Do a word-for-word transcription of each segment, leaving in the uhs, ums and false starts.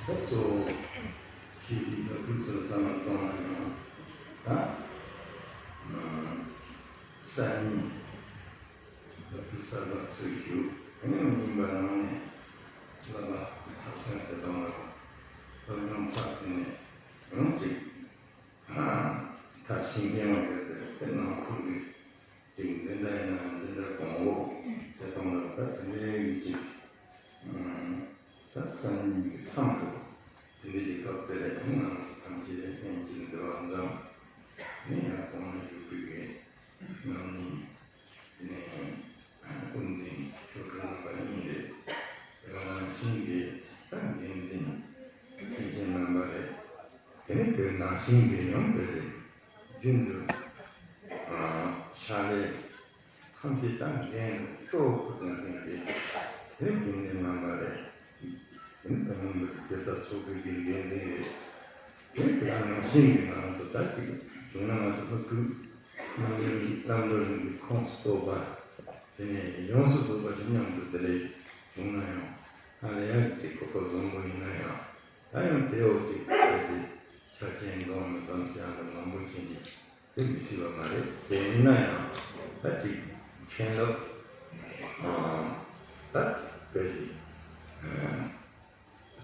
ད་གཙོ་བོ་ཆོས་ཀྱི་བདག་པོ་ཚོ་བསམ་བློ་གཏོང་ན་ཡང་ད་ཨ་གསར་རྙིང་བདག་པོ་གསར་པ་ཚོས་ཞུ་ཨ་ནི་རྙིང་པ་རང་ནས་བསླབ་པ་མཐར་སོན་ཟེར་བ་མ་རུང་ཐོབ་ཡོང་ཐབས་ཟེར་ནས་ཡང་ཅིག་མཐར་ཕྱིན་མཁན་ཡང་ཡོད་དེ་དེ་ནང་ཁུལ་གྱི་ཅིག་འཛིན་གྲྭ་ཡིན་ན་འཛིན་གྲྭ་གོང་འོག་ཚད་གཏོང་ལ་ད་དེ་འདྲའི་ཅིག་ད་སང་ཉིན་གྱི་མཚམས་སུ་དེ་འདྲའི་གི་སྐབས་དེ་ལ་ཡང་ང་ཚོ་ཐམས་ཅད་ལྷན་ཅིག་འདུ་བ་མཚམས་ནས་ཡང་གོང་ན་བཞུགས་པའི་གི་ནང་ནས་དེ་ནས་དབུ་འཛིན་ཆོས་སྒྲོན་རྣམ་པ་གཉིས་རེད། དེ་ག་ནང་བཞིན་གྱི་ད་འགན་འཛིན་མཁན་ཆེན་རྣམ་པ་རེད། དེ་ནས་དེ་ནང་བཞིན་གྱི་ཡང་དེ་རེད། རྒྱུན་དུ་ཕྱག་ལས་ཐམས་ཅད་ད་འགན་གཙོ་བོ་ཁུར་དང་ལྡན་རེད། དེ་རྒྱུན་ལྡན་རྣམ་པ་རེད། དེ་ནི་ད་མི་འདུག་དེ་ལྟར་ཚོགས་པའི་གི་འགན་འཛིན་རེད། དེ་དེ་ག་ནང་བཞིན་གྱི་ང་རང་ཚོ་ད་ཅིག་བྱུང་ན་ང་ཚོ་སློབ་ཕྲུག་རྣམ་གྲོལ་རྣམ་གྲོལ་གླིང་གི་ཁོངས་སུ་གཏོགས་པ་དེ་ནས་ཡོངས་སུ་རྫོགས་པ་ཞིག་མཉམ་དུ་དེ་འདྲ་བྱུང་ན་ཡང་ད་ལས་ཡག་གི་ཅིག་གོ་སྐབས་བཟང་པོ་ཡིན་ན་ཡང་ད་ཡང་དེའོ་ཅིག་དེ་དེ་ཆ་རྐྱེན་འཛོམས་མི་འཛོམས་ཟེར་ཡང་ད་མང་པོ་ཕྱིན་ནས་དེ་མི་སྲིད་པ་མ་རེད། དེ་ཡིན་ན་ཡང་ད་ཅིག་མཁན་སློབ་ད་དཔེ་དེ་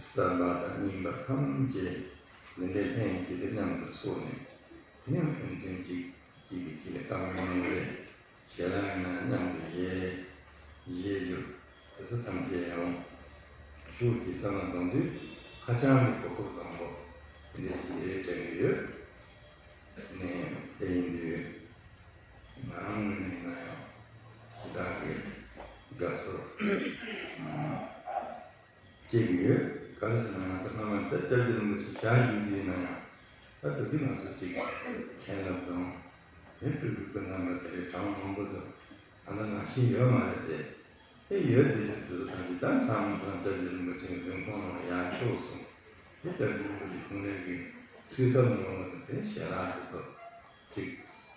གསར་པ་དང་རྙིང་པ་ཐམས་ཅད་འདི་འདྲའི་ལྷན་ཅིག་ཏུ་མཉམ་དུ་ཚོགས་ནས་དེ་ཡང་ཕན་ཚུན་གཅིག་གཅིག་གིས་གཅིག་ལ་བཀའ་མོལ་གནང་རེས་ཞལ་ལག་ཡིན་ན་མཉམ་དུ་བཞེས་བཞེས་རྒྱུ་དེ་ཚོ་ཐམས་ཅད་ཡང་ཤུགས་ཀྱིས་བསམ་བློ་གཏོང་དུས་ཧ་ཅང་གི་གོ་སྐབས་བཟང་པོ་དེ་འདྲ་ཞིག་རེད་དྲན་གྱི་ཡོད། ནས་དེ་ཡིན་དུས་ང་རང་ངོས་ནས་ཡིན་ན་ཡང་ཞེ་དྲག་གི་དགའ་ཚོར་སྐྱེ་གི་ཡོད། ག་རེ་ཟེར་ན་ང་ཚོ་སྔ་མ་ད་སྐྱབས་རྗེ་རིན་པོ་ཆེ་ཞལ་བཞུགས་དུས་ཡིན་ན་ཡང་ད་དུ་གི་ང་ཚོ་གཅིག་མཁན་སློབ་དང་དེ་སྤྲུལ་སྐུ་སྐུ་རྣམ་པ་དེ་འདྲའི་གྲངས་མང་པོ་དང་ད་ལྟ་ནང་བཞིན་ཡོད་མ་རེད་དེ། དེ་ཡོད་དེ་ཡོད་དུ་ཐང་གི་ད་མཚམས་མཚམས་སྐྱབས་རྗེ་རིན་པོ་ཆེ་གི་འཛིན་ཁང་ནང་ཡར་ཤོག་སོང་། དེ་སྐྱབས་རྗེ་རིན་པོ་ཆེ་ཁོང་རང་གི་གསོལ་ཐབ་ནང་ལ་དེ་ཞལ་ལག་དེ་ཚོ་གཅིག་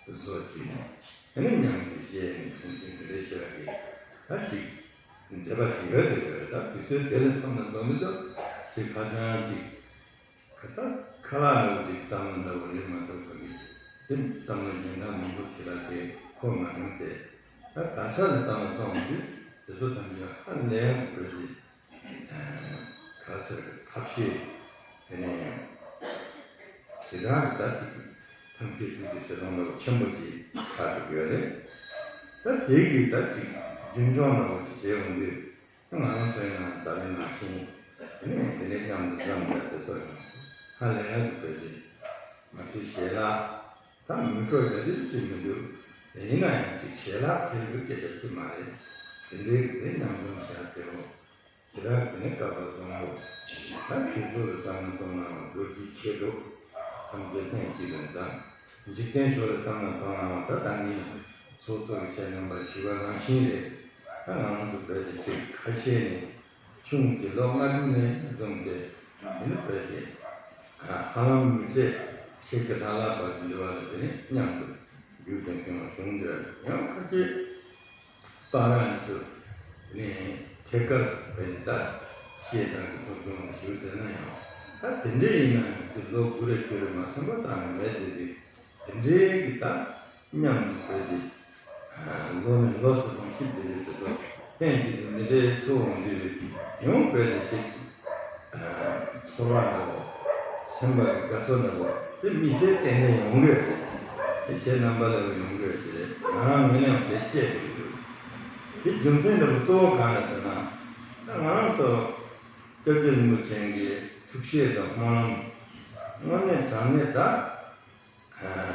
བཟོ་བཅུག་ནས་དེ་ནས་མཉམ་དུ་བཞེས་ནས་ཁྲུང་ཁྲུང་དེ་འདྲ་བྱས་པ་གི་ད་གཅིག་མཛད་པ་ཅིག་ཡོད་དེ་ཡོད། ད་དུས་ཚོད་དེ་ལ་མཚམས་ལ་འདོན་དུས་ད་གཅིག་ཧ་ཅང་གཅིག་ཁ་ད་ཁ་ལག་འདྲ་བོ་ཅིག་བསམ་བློ་འདྲ་བོ་རེད་མ་གཏོགས་ཁ་གི་དེ་བསམ་བློ་གཞན་དག་མང་པོ་ཞིག་ལ་དེ་འཁོར་མ་མྱོང་སྟེ། ད་ད་ཆ་ལ་བསམ་བློ་གཏོང་དུས་དེ་ཚོ་ཐམས་ཅད་ཧ་ལས་ཡག་གི་བོད་ཀྱི་ག་ཟེར་ཐབས་ཤེས་དེ་ནས་དེ་དག་གི་ད་ཅིག་ཐབས་མཁས་ཐུགས་ཀྱི་ཟེར་སྟངས་འདྲ་བོ་ཆེན་པོ་ཅིག་ཆགས་འགྲོ་གི་ཡོད་རེད། ད་དེ་གི་ད་ཅིག་རྒྱུན་འཁྱོངས་འདྲ་བོ་ཅིག་བྱེད་འོང་དུས། ང་རང་ཚོ་ཡིན་ན་ད་རེས་ནང་བཞིན་དེ་ནས་དེ་ནས་མཉམ་དུ་འཛོམས་ཡ་དེ་ཚོ་ཡང་ཧ་ལས་ཡག་གི་བོད་ཀྱི་ང་ཚོའི་ཞལ་ལག་ད་མི་སྤྲོ་ཡ་དེ་ཅིག་མི་འདུག་དེ་ཡིན་ན་ཡང་ཅིག་ཞལ་ལག་ཁེལ་རྒྱུ་སྐད་ཆ་ཅིག་མ་རེད། དེ་འདྲའི་གི་དེ་མཉམ་འཛོམས་བྱ་དེ་རུ་ཞེ་དྲག་དེ་ནས་སྐབས་ལ་གཏོང་རོགས། ད་ཆོས་ཕྱོགས་ལ་བསམ་བློ་གཏོང་ན་ལོ་རྒྱུས་ཆེ་འགྲོ་ཐམས་ཅད་ལྷན་ཅིག་ཏུ་འཛོམས། འཇིག་རྟེན་ཕྱོགས་ལ་བསམ་བློ་གཏོང་ན་ད་ད་ནི་ཚོགས་གཙོ་གི་ཆེད་རྣམ་པར་ཞུ་བ་རང་བཞིན་རེད། ད་ང་རང་ཚོ་བོད་དེ་ཅིག་ཁ་ཤས་ནས་ཆུང་གི་ལོ་ལྔ་དྲུག་ནས་བཟུང་སྟེ་ཡིན་ན་བོད་དེ་ཧ་ལམ་མི་ཚེ་ཕྱེད་ཀ་ལྷག་ལྷག་བར་དུ་འབྲེལ་བ་ལ་དེ་ནས་མཉམ་དུ་རྒྱུད་ལྡན་མཁན་བ་བྱུང་འདུག་ཡང་ཁ་ཤས་པ་རང་ཚོ་དེ་ནས་ཐད་ཀར་བོད་དེ་ད་སྐྱེས་དང་གི་ཐོབ་བྱུང་ལ་ཞུ་བསྡད་ན་ཡང་ད་དེ་འདྲས་ཡིན་ན་ཡང་ཅིག་ལོ་དགུ་རེ་བཅུ་རེ་མ་སོན་པ་ཙམ་ཡང་མེད་དེ་དེ། དེ་འདྲའི་གི་ད་མཉམ་དུ་བོད་དེ་ལོ་ནས་ལོ་སུ་སོང་ཁྱིམ་དེ་རེད་དེ་ཚོ་ལྷན་ཅིག་ཏུ་འདི་འདྲའི་ཚོ་འོང་དུས་ཡང་བོད་དེ་ཅིག་ཚོར་བ་འདྲ་བོ་སེམས་པ་གི་དགའ་ཚོར་འདྲ་བོ་དེ་མི་ཚེ་གཏན་ནས་ཡོང་གི་རེད། དེ་ཁྱེད་རྣམ་པ་ལ་ཡོང་གི་རེད་དེ་རེད། ང་རང་ངོས་ནས་དེ་བཅད་དེ་ཡོད། དེ་རྒྱུ་མཚན་འདྲ་བོ་གཙོ་བོ་གང་རེད་ཟེར་ན་ད་ང་རང་ཚོ་སྐྱབས་རྗེ་རིན་པོ་ཆེ་གི་ཐུགས་བཞེད་དང་སྨོན་ལམ་དངོས་གནས་དྲང་གནས་ད།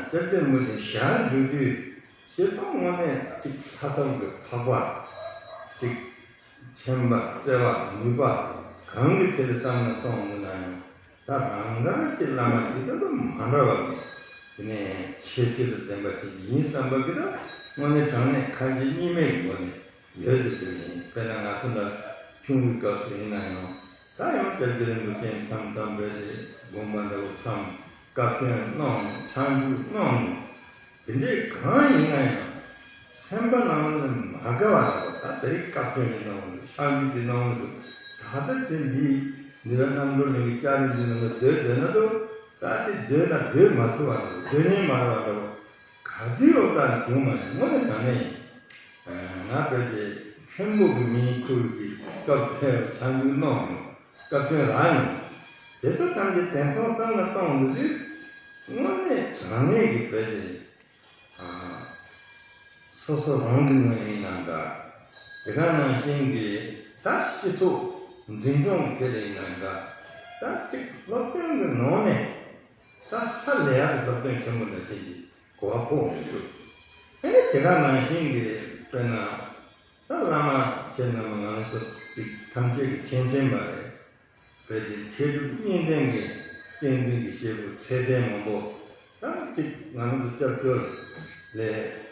སྐྱབས་རྗེ་རིན་པོ་ཆེ་ཞལ་བཞུགས་དུས་སྤྱིར་བཏང་དངོས་གནས་ཅིག་ས་ཐོབ་ཀྱི་འཕགས་པ་ཅིག་མཁྱེན་པ་བརྩེ་བ་ནུས་པ་གང་གི་ཐད་ལ་བསམ་བློ་གཏོང་དགོས་ན་ཡང་ད་རང་དགར་གྱི་བླ་མ་ཅིག་ད་དུང་མ་འདྲ་བ་མེད། དེ་ནས་ཁྱད་ཆོས་དང་ལྡན་པ་ཅིག་ཡིན་བསམ་པ་གི་ད་དངོས་གནས་དྲང་གནས་ཁ་ཞེ་གཉིས་མེད་ཀྱི་སྒོ་ནས། ཡོད་དེ་དེ་ཡིན། དཔེར་ན་ང་ཚོ་འདྲ་ཆུང་རིགས་སྐབས་སུ་ཡིན་ན་ཡང་ད་ཡང་སྐྱབས་རྗེ་རིན་པོ་ཆེ་མཚམས་མཚམས་བོད་དེ་དགོན་པ་འདྲ་བོ་མཚམས་བཀའ་བཀྱོན་གནང་ནས་ཆང་བཞུ་གནང་ནས་དེ་འདྲའི་གང་ཡིན་ན་ཡང་སེམས་པ་ནང་ལ་མ་དགའ་བ་འདྲ་བོ་ད་དེ་རིགས་བཀའ་བཀྱོན་ཞིག་གནང་འདུག་ཆང་བཞུ་དེ་གནང་འདུག་ད་ལྟ་དེ་འདི་ འདི་བའི་རྣམ་གྲོལ་གླིང་གི་ལྕགས་རི་འདི་ནང་ལ་སྡོད་སྡོད་ན་འདུག་ད་ཅིག་སྡོད་ན་སྡོད་མ་ཐུབ་པ་འདུག་སྡོད་ཉན་མ་རེད་པ་འདྲ་བོ། ག་དུས་ཡོད་ཀྱང་བྱུང་མ་ཡིན། དངོས་གནས་དྲང་གནས་ཡིན། ང་བོད་ཀྱི་མཁན་པོ་གི་མིང་ཁུར་གྱི་སྐབས་དེར་ཆང་རྒྱུ་གནང་ཡོང་། སྐབས་དོན་རག་ཡོང་། དེ་ཚོ་ཐམས་ཅད་དེང་སང་བསམ་བློ་གཏོང་འདི་དུས་དངོས་གནས་དྲང་གནས་ཀྱི་བོད་ཀྱི་སོ་སོ་རང་གི་ངོས་ནས་ཡིན་ན་འདྲ། དེ་ག་ནང་བཞིན་གྱི་ད་སྤྱི་ཚོགས་འཛིན་སྐྱོང་གི་ཐད་ལ་ཡིན་ན་འདྲ། ད་ཅིག་སློབ་སྟོན་གྱི་ནང་ནས་ད་ཧ་ལས་ཡག་གི་སློབ་སྟོན་ཆེན་པོ་འདྲ་ཅན་གྱི་གོ་བ་ཕོག་མི་འདུག་ཨ་ནི་དེ་ག་ནང་བཞིན་གྱི་དཔེར་ན་ད་བླ་མ་ཁྱེད་རྣམས་ང་ཚོ་ཅིག་ཐམས་ཅད་ཀྱི་མཁྱེན་མཁྱེན་པ་རེད། བོད་ཀྱི་མཁས་གྲུབ་གཉིས་ལྡན་གྱི་བསྟན་འཛིན་གྱི་སྐྱེས་བུ་ཚད་ལྡན་མང་པོ་ད་ཅིག་ང་རང་ཚོ་སྐྱབས་བཅོལ་ལས་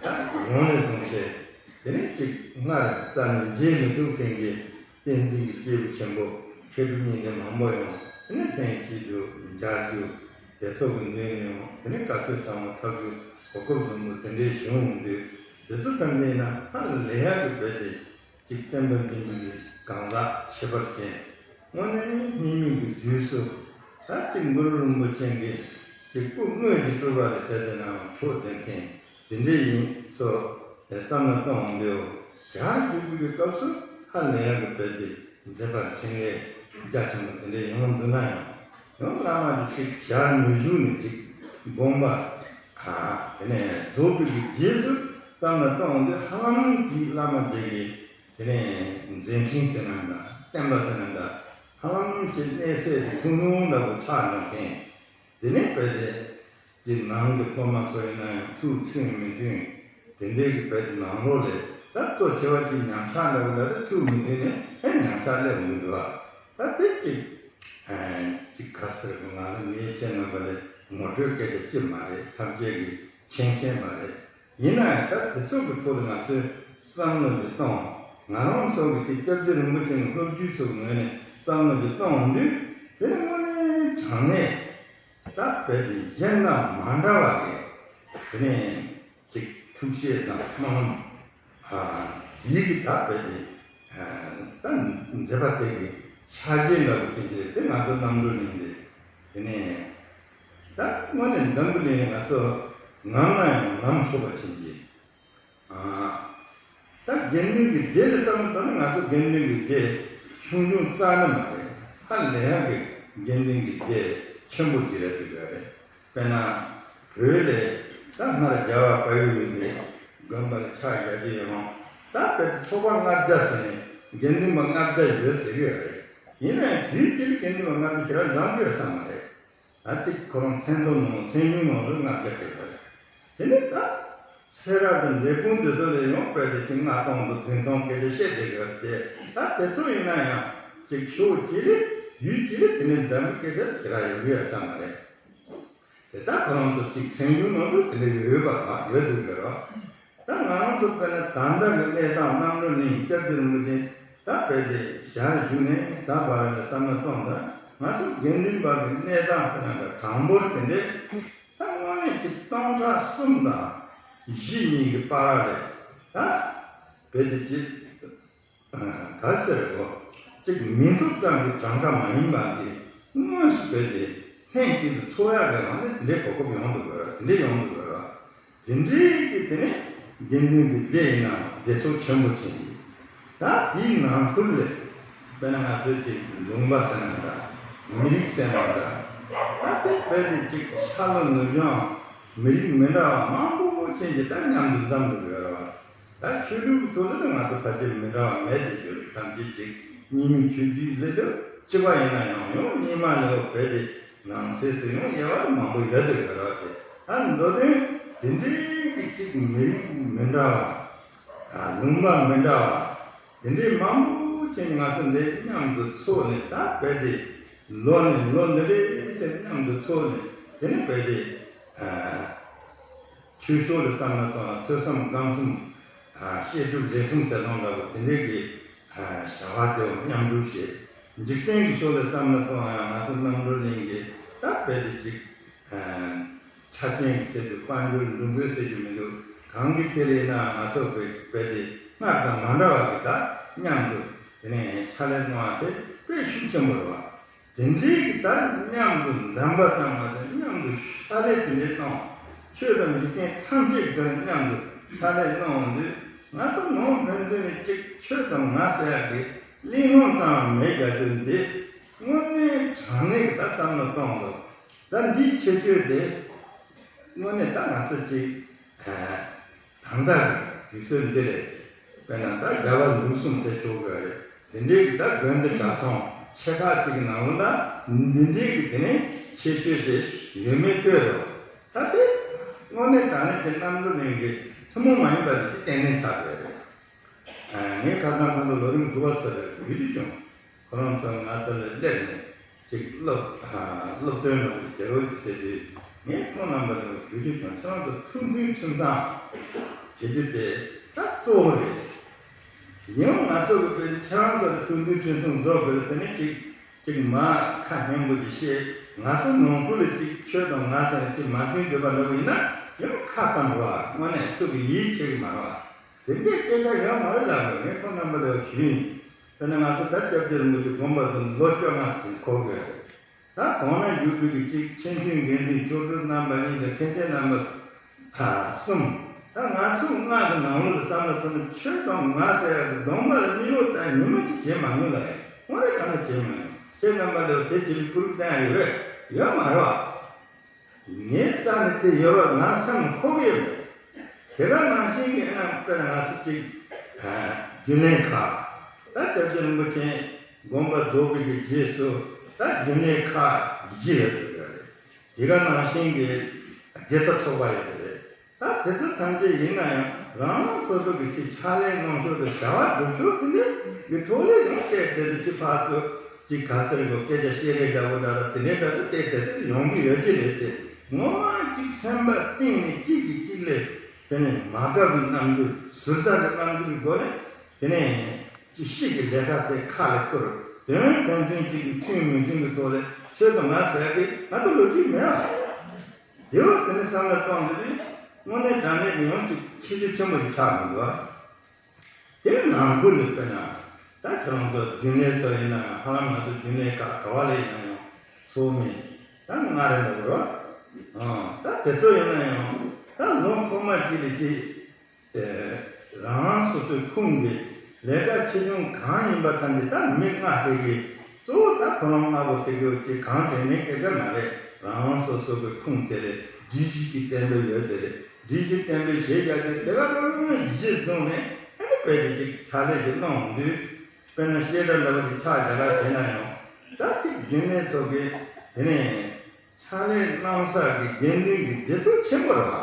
ད་ཡོང་ནས་བཟུང་སྟེ་དེ་ནས་ཅིག་སྔར་རྩ་ནས་མཇལ་མི་ཐུབ་མཁན་གྱི་བསྟན་འཛིན་གྱི་སྐྱེས་བུ་ཆེན་པོ་མཁས་གྲུབ་གཉིས་ལྡན་མང་པོ་ཡོང་དེ་ནས་ལྷན་ཅིག་ཏུ་མཇལ་རྒྱུ་དེ་ཚོ་གི་མདུན་ནས་ཡོང་དེ་ནས་བཀའ་ཆོས་ཚང་མ་ཐོབ་རྒྱུ་གོ་སྐབས་བཟང་པོ་དེ་འདྲའི་བྱུང་ཡོང་དུས་དེ་ཚོ་ཐམས་ཅད་ཡིན་ན་ཧ་ལས་ཡག་གི་བོད་དེ། གཅིག་བསྟན་པ་འཛིན་པའི་གང་ཟག་ཁྱད་པར་ཅན། དངོས་གནས་སྙིགས་མའི་གི་དུས་སུ་ད་གཅིག་གུ་རུ་རིན་པོ་ཆེ་གི་གཅིག་སྐུ་དངོས་ཀྱི་སྤྲུལ་པ་རེད་ཟེར་དེ་ནའང་ཆོག་དེ་མཁན་དེ་འདྲས་ཡིན་ཚོ་བསམ་བློ་གཏོང་འོང་དུས་ཞར་བཞུགས་པའི་སྐབས་སུ་ཧ་ལས་ཡག་གི་བོད་དེ་མཛད་པ་འཕྲིན་ལས་རྒྱ་ཆེན་པོ་དེ་འདྲས་ཡོང་འདུག་ན་ཡང་ཡང་བླ་མ་གི་གཅིག་ཞར་མི་བཞུགས་ནས་གཅིག་དགོངས་པ་དེ་ནས་རྫོགས་པའི་གི་རྗེས་སུ་བསམ་བློ་གཏོང་འོང་དུས་ཧ་ལམ་གཅིག་བླ་མ་དེ་གི་དེ་ནས་མཛད་འཕྲིན་ཟེར་ན་འདྲ། བསྟན་པ་ཟེར་ན་འདྲ། ཧ་ལམ་གྱི་གནས་ཚད་དེ་ཐུང་ཐུང་འདྲ་པོ་ཆགས་འགྲོ་མཁན། དེ་ནས་བོད་དེ་ཀྱི་ནང་གི་སློབ་མ་ཚོ་ཡིན་ན་ཡང་ཐུགས་མཐུན་མི་མཐུན། དེ་འདྲའི་གི་བོད་ཀྱི་ནང་ལོགས་ལས་ད་གཙོ་ཆེ་བ་གཅིག་ཉམས་ཆག་འདྲ་པོ་འདྲ་དེ་ཐུགས་མི་མཐུན་ནས་ཨེ་ཉམས་ཆག་སླེབས་མི་འདུག་ཨ། ད་དེ་གཅིག་གཅིག་ག་ཟེར་གི་ང་ལ་ངའི་ཁྱེད་རྣམ་པ་ལས་ངོ་སྤྲོད་སྐད་ཆ་ཅི་མ་རེད། ཐམས་ཅད་ཀྱི་མཁྱེན་མཁྱེན་མ་རེད། ཡིན་ན་ཡང་ད་དེ་ཚོ་གི་ཐོག་ལ་ང་ཚོས་བསམ་བློ་ཅིག་གཏོང་། ང་རང་ཚོ་གི་དེ་སྐྱབས་རྗེ་རིན་པོ་ཆེ་གི་སློབ་བརྒྱུད་ཚོ་གི་ངོས་ནས་བསམ་བློ་ཅིག་གཏོང་འོང་དུས་དེ་ནི་དངོས་གནས་དྲང་གནས་ད་བོད་དེ་གཞན་དང་མ་འདྲ་བ་གི་དེ་ནས་ཅིག་ཐུགས་བསྐྱེད་དང་སྨོན་ལམ་དེའི་གི་ད་བོད་དེ་ད་མཛད་པ་དེ་གི་ཆ་རྐྱེན་འདྲ་པོ་ཅིག་དེ་དེ་ང་ཚོ་རྣམ་གྲོལ་གླིང་དེ་དེ་ནས། ད་དངོས་གནས་འཛམ་བུ་གླིང་ང་ཚོ་ངམ་ན་ཡང་ངམ་ཆོག་པ་ཅན་གྱི། ད་དགེ་འདུན་གྱི་སྡེ་ལ་བསམ་བློ་བཏང་ན་ང་ཚོ་དགེ་འདུན་གྱི་སྡེ་ཆུང་ཆུང་རྩ་ནས་མ་རེད། ཧ་ལས་ཡག་གི་དགེ་འདུན་གྱི་སྡེ་ཆེན་པོ་ཅིག་རེད་འདུག་ག་རེད། དཔེར་ན། བོད་ལས་ད་སྔར་རྒྱལ་བ་དཔལ་ཡུལ་གྱི་དགོན་པ་ལ་ཕྱག་རྒྱ་ཆེ་ཡོང་། ད་དཔེར་ཚོགས་པ་ལྔ་བརྒྱ་ཟེར་ནས་དགེ་འདུན་པ་ལྔ་བརྒྱ་ཡོད་ཟེར་གི་ཡོད་རེད། ཡིན་ན་ཡང་དུས་དཀྱིལ་དགེ་འདུན་པ་ལྔ་བརྒྱ་ཞེ་དྲག་འཛོམས་ཡོད་ས་མ་རེད། ད་ཅིག་ཁོ་རང་མཚན་ཐོ་ནང་མཚན་ཉུང་ནང་ལ་ལྔ་བརྒྱ་སྐད་ཆ་རེད། དེ་ནས་ད་སེ་ར་དང་འབྲས་སྤུངས་དེ་ཚོ་ལས་ཡང་བོད་དེ་ཅིག་ལྔ་སྟོང་དང་བདུན་སྟོང་སྐད་ཆ་བཤད་བསྡད་ཡོད་དེ། ད་དེ་ཚོ་ཡིན་ན་ཡང་ཅིག་ཕྱོགས་གཅིག་ལས་དུས་གཅིག་ལས་དེ་ནས་འཛམ་བུའི་སྐད་ཆ་ཞེ་དྲག་ཡོང་གི་ཡོད་ས་མ་རེད། དེ་ད་ཁོ་རང་ཚོ་ཅིག་མཚན་ཉུང་ནང་དུ་དེ་འདྲ་ཡོད་པ་ཡོད་འདུག་གི་རོ། ད་ང་རང་ཚོ་དཔེར་ན་ད་ལྟ་གི་གནས་སྟངས་རྣམ་གྲོལ་གླིང་སྐྱབས་རྗེ་རིན་པོ་ཆེ་ད་བོད་དེ་ཞལ་བཞུགས་ནས་ད་བར་ལ་བསམ་བློ་གཏོང་ད་ང་ཚོ་དགེ་འདུན་པ་གི་གནས་སྟངས་ཟེར་ན་ད་གྲངས་འབོར་དེ་འདྲས་ད་དངོས་གནས་ཅིག་སྟོང་ཕྲག་གསུམ་དང་བཞི་གཉིས་ཀྱི་བར་ལ་ད་བོད་དེ་ཅིག་ག་ཟེར་གོ། གཅིག་མི་འདུག་ཙམ་གྱི་གྲངས་ཀ་མ་ཡིན་པ་འདི་དངོས་སུ་བོད་དེ་ལྷན་ཅིག་ཏུ་ཚོགས་ཡག་གི་རང་ནས་དེ་འདྲའི་གོ་སྐབས་ཡོང་འདུག་ག་ར། དེ་འདྲའི་ཡོང་འདུག་ག་ར། དེ་འདྲའི་གི་དེ་ནས་དགེ་འདུན་གྱི་སྡེ་ཡིན་ནའང་སྡེ་ཚོགས་ཆེན་པོ་ཅིག་ཡིན། ད་དེའི་ནང་ཁུལ་ལས་དཔེར་ན་ང་ཚོའི་ཅིག་ལུང་པ་ཟེར་ན་འདྲ། མི་རིགས་ཟེར་ན་འདྲ། ད་དེ་བོད་དེ་ཅིག་ཤར་ལྷོ་ནུབ་བྱང་མི་རིགས་མི་འདྲ་བ་མང་པོ་ཅན་གྱི་ད་མཉམ་དུ་འཛོམས་འདུག་ག་ར། ད་ཆོས་ལུགས་ཀྱི་ཐོག་ལ་ང་ཚོ་ཕལ་ཆེར་མི་འདྲ་བ་མེད་དེ་ཡོད་རེད། ཐམས་ཅད་ཅིག་གཉིས་མིན་ཆོས་བརྒྱུད་ལས་ལ་གཅིག་པ་ཡིན་ན་ཡང་ཡང་རྙིང་མ་ལས་འོག་བོད་དེ་ནང་གསེས་སུ་ཡང་དབྱེ་བ་མང་པོ་ཡོད་དེ་ཡོད་རེད་དེ། ད་མདོ་དོན་དེ་འདྲའི་གི་གཅིག་མི་རིགས་མི་འདྲ་བ། ལུང་པ་མི་འདྲ་བ། དེ་འདྲའི་མང་པོ་ཅིག་ང་ཚོ་འདི་མཉམ་དུ་ཚོགས་ནས་ད་བོད་དེ་ལོ་ནས་ལོ་འདི་འདྲའི་ཚེ་མཉམ་དུ་ཚོགས་ནས་དེ་ནས་བོད་དེ། ཆོས་ཕྱོགས་ལ་བསམ་བློ་གཏོང་ན་ཐོས་བསམ་སྒོམ་གསུམ། བཤད་སྒྲུབ་ལས་གསུམ་ཟེར་སྟངས་འདྲ་བོ་དེ་འདྲའི་གི་བྱ་བ་དེ་མཉམ་སྒྲུབ་བྱེད། འཇིག་རྟེན་གྱི་ཕྱོགས་ལ་བསམ་བློ་གཏོང་ན་ཡང་ང་ཚོ་རྣམ་གྲོལ་གླིང་གི་ད་བོད་དེ་ཅིག་ཆ་རྐྱེན་གྱི་ཆེད་དུ་དཔལ་འབྱོར་འདུ་འགོད་ཟེར་རྒྱུ་མི་འདུག་གང་གི་ཐད་ལ་ཡིན་ན་ང་ཚོ་བོད་བོད་དེ་སྔར་དང་མ་འདྲ་བ་གི་ད་མཉམ་དུ་དེ་ནས་ཕྱག་ལས་གནང་བ་དེ་དཔེ་ཤུགས། ཆེན་པོ་རེད་བ། དེ་འདྲའི་གི་ད་མཉམ་དུ་འཛོམས་པ་ཙམ་མ་ཟད་མཉམ་དུ་ཕྱག་ལས་དེ་འདྲའི་གནང་། ཆོས་དང་འཇིག་རྟེན་ཐམས་ཅད་ཀྱི་མཉམ་དུ་ཕྱག་ལས་གནང་འོང་དུས། ང་ཚོ་ནང་ཕན་ཚུན་ནས་གཅིག་ཁྱོད་དང་ང་ཟེར་ཡག་གི་གླེང་སློང་ཙམ་མེད་རྒྱུ་དེ་འདི་དངོས་གནས་དྲང་གནས་ཀྱི་ད་བསམ་བློ་གཏོང་དགོས། ད་འདིའི་ཁྱད་ཆོས་དེ་དངོས་གནས་ད་ང་ཚོ་གཅིག་ད་ལྟ་གི་དུས་ཚོད་འདི་རེད། དཔེར་ན་ད་རྒྱལ་བ་ལུགས་གསུམ་ཟེར་ཆོག་གི་རེད། དེ་འདྲའི་གི་ད་དགོན་སྡེ་གྲྭ་ཚང་ཆེ་ཁག་ཅིག་གི་ནང་ལོགས་ལ་འདི་འདྲའི་གི་དེ་ནས་ཁྱད་ཆོས་དེ་ཡོད་མེད་ལྟོས་རོགས། ད་དེ་དངོས་གནས་དྲང་གནས་ཀྱི་རྣམ་གྲོལ་གླིང་གི་ཐུན་མོང་མ་ཡིན་པ་དེ་གི་རྟེན་གནས་ཆགས་པ་རེད། ངས་ཁ་སང་ཁ་ལོ་ལོ་རིམ་དགུ་པ་ཚོ་ལ་གུས་འདུད་བྱུང་། ཁོ་རང་ཚོ་ང་ཚོ་ལ་སླེབས་ནས་ཅིག་སློབ་སློབ་སྟོན་ལ་ཅིག་བྱེད་རོགས་ཅིག་ཟེར་དུས། ངས་ཁོང་རྣམ་པ་ལ་གུས་འདུད་བྱུང་། ཁྱེད་རང་ཚོ་ཐུགས་མཐུན་ཁྲིམས་གཙང་བྱེད་རྒྱུ་དེ་ད་གཙོ་བོ་རེད། ཡང་ང་ཚོ་གི་དཔེ་ཁྱེད་རང་ཚོ་ལ་ཐུགས་མཐུན་ཁྲིམས་གཙང་བཟོ་དགོས་ཟེར་ནས་ཅིག་ཅིག་མ་ཁ་སྙན་པོ་ཅིག་བཤད། ང་ཚོ་ནང་ཁུལ་ལ་ཅིག་ཁྱོད་དང་ང་ཟེར་ནས་ཅིག་མ་མཐུན་འདོད་པ་འདྲ་བོ་ཡིན་ན་ཡང་ཁ་བཏང་འགྲོ་བ། དངོས་གནས་སུ་གི་ཡིད་ཆེས་ཀྱི་མ་རེད་བ། དེ་འདྲའི་སྐད་ཆ་ཡོད་མ་རེད་ལབ་པ་ངས་ཁོང་རྣམ་པ་ལ་ཞུས་ཡིན། དཔེར་ན་ང་ཚོ་ད་སྐྱབས་རྗེ་རིན་པོ་ཆེ་དགོངས་པ་དང་ལོ་བཅོ་ལྔ་དེ་འཁོར་དགོས་རེད། ད་གོང་ན་བརྒྱུད་པའི་གི་གཅིག་ཆེན་ཆུང་དགེ་འདུན་མཆོག་སྤྲུལ་རྣམ་པ་གཉིས་དང་མཁན་ཆེན་རྣམ་པ་གསུམ། ད་ང་ཚོ་ལྔ་གི་ནང་ལོགས་ལ་བསམ་བློ་ཐོན་ན་ཁྱོད་དང་ང་ཟེར་ཡག་གི་གདོང་པ་ལ་གཉིས་ལོག་ད་ཉི་མ་གཅིག་བྱེད་མ་མྱོང་ལ་རེད། དངོས་གནས་དྲང་གནས་བྱེད་མ་མྱོང་། ཁྱེད་རྣམ་པ་ལ་དེ་བྱེད་པའི་སྐུལ་སློང་བཏང་ཡ་ཡོད་རེད། ཡོད་མ་རེད་བ། ངའི་རྩ་ནས་དེ་ཡོད་པ་ང་སེམས་ཁོག་གི་ཡོད་མེད། དེ་ག་ནང་བཞིན་གྱི་ཨ་ནི་དཔེར་ན་ང་ཚོ་གཅིག་རྒྱུན་ལས་ཁག་ད་སྐྱབས་རྗེ་རིན་པོ་ཆེ་དགོངས་པ་རྫོགས་པའི་གི་རྗེས་སུ་ད་རྒྱུན་ལས་ཁག་བཞི་ཡོད་འདུག་ག་རེད། དེ་ག་ནང་བཞིན་གྱི་དགེ་རྩ་ཚོགས་པ་ཡོད་རེད། ད་དེ་ཚོ་ཐམས་ཅད་ཡིན་ན་ཡང་རང་རང་སོ་སོ་གི་ཅིག་ཕྱག་ལས་གནང་ཕྱོགས་དང་བྱ་བ་སྒྲུབ་ཕྱོགས་དེ་འདྲ་གི་ཐོག་ལས་ཡང་བལྟས་བལྟས་ཏེ་ཅིག་ཕར་ཚུར་ཅིག་ག་ཚོད་གོ་སྐད་ཆ་བཤད་རེས་འདྲ་བོ་འདྲ་ལ་དེ་འདྲའི་འདྲ་ཚོ་བལྟས་བལྟས་ཏེ་ཡོང་གི་ཡོད་ཀྱི་རེད་དེ། ངོ་མ་ཅིག་སེམས་པ་གཏིང་ནས་གཅིག་གིས་གཅིག་ལ་དེ་ནས་མ་དགའ་བའི་རྣམ་འགྱུར་ཟུར་ཟ་གི་རྣམ་འགྱུར་གྱི་སྒོ་ནས་དེ་ནས་ཅིག་ཤིག་གི་ལས་ཀ་དེ་ཁ་ལ་བསྐུར། དོན་ཕན་ཚུན་གཅིག་གི་མཐུན་མི་མཐུན་གྱི་ཐོག་ལ་ཁྱོད་དང་ང་ཟེར་གི་ང་ཚོ་ལོ་རྒྱུས་མེད་ཨ། དེ་བས་དེ་ནི་བསམ་བློ་གཏོང་དུས་དངོས་གནས་དྲང་གནས་ཀྱི་ཡང་ཅིག་ཁྱད་ཆོས་ཆེན་པོ་ཞིག་ཆགས་མི་འདུག་ཨ། དེ་ནང་ཁུལ་ནས་དཔེར་ན་ད་ཁྱེད་རང་ཚོ་རྒྱུན་ལས་ཚོ་ཡིན་ན་ཡང་ཧ་ལམ་ང་ཚོ་རྒྱུན་ལས་ཁག་ག་བ་ལ་ཡིན་ན་ཡང་ཚོགས་མི་ད་ལྔ་རེ་འདུག་རོ། ཨང་ད་དེ་ཚོ་ཡིན་ན་ཡང་ད་ལོ་འཁོར་མ་གཅིག་ལ་གཅིག་རང་རང་སོ་སོའི་ཁུངས་ཀྱི་ལས་ཀ་ཆེ་ཆུང་གང་ཡིན་པ་ཐམས་ཅད་ད་མི་ལྔ་དེ་གི་གཙོ་བོ་ད་ཁོ་རང་ལྔ་པོ་དེ་གི་ཅིག་གང་དྲན་མིན་སྐད་ཆ་མ་རེད། རང་རང་སོ་སོ་གི་ཁུངས་དེ་ལས་སྒྲིག་གཞི་ཅིག་གཏན་འབེབས་ཡོད་དེ་རེད། སྒྲིག་གཞི་གཏན་འབེབས་བྱས་རྒྱུ་དེ་དེ་ག་རང་གཞི་བཟུང་ནས་ཨ་ནི་དཔེ་དེ་ཅིག་ཕྱག་ལས་ཅིག་གནང་འོང་དུས། དཔེར་ན་བཤད་གྲྭ་འདྲ་བོ་ཅིག་ཕྱག་རྒྱ་གར་བྱས་ན་ཡང་ད་ཅིག་རྒྱུན་ལས་ཚོ་གི་དེ་ནས་ཕྱག་ལས་གནང་ས་གི་དགེ་འདུན་གྱི་སྡེ་ཚོགས་ཆེན་པོ་རེད་བ།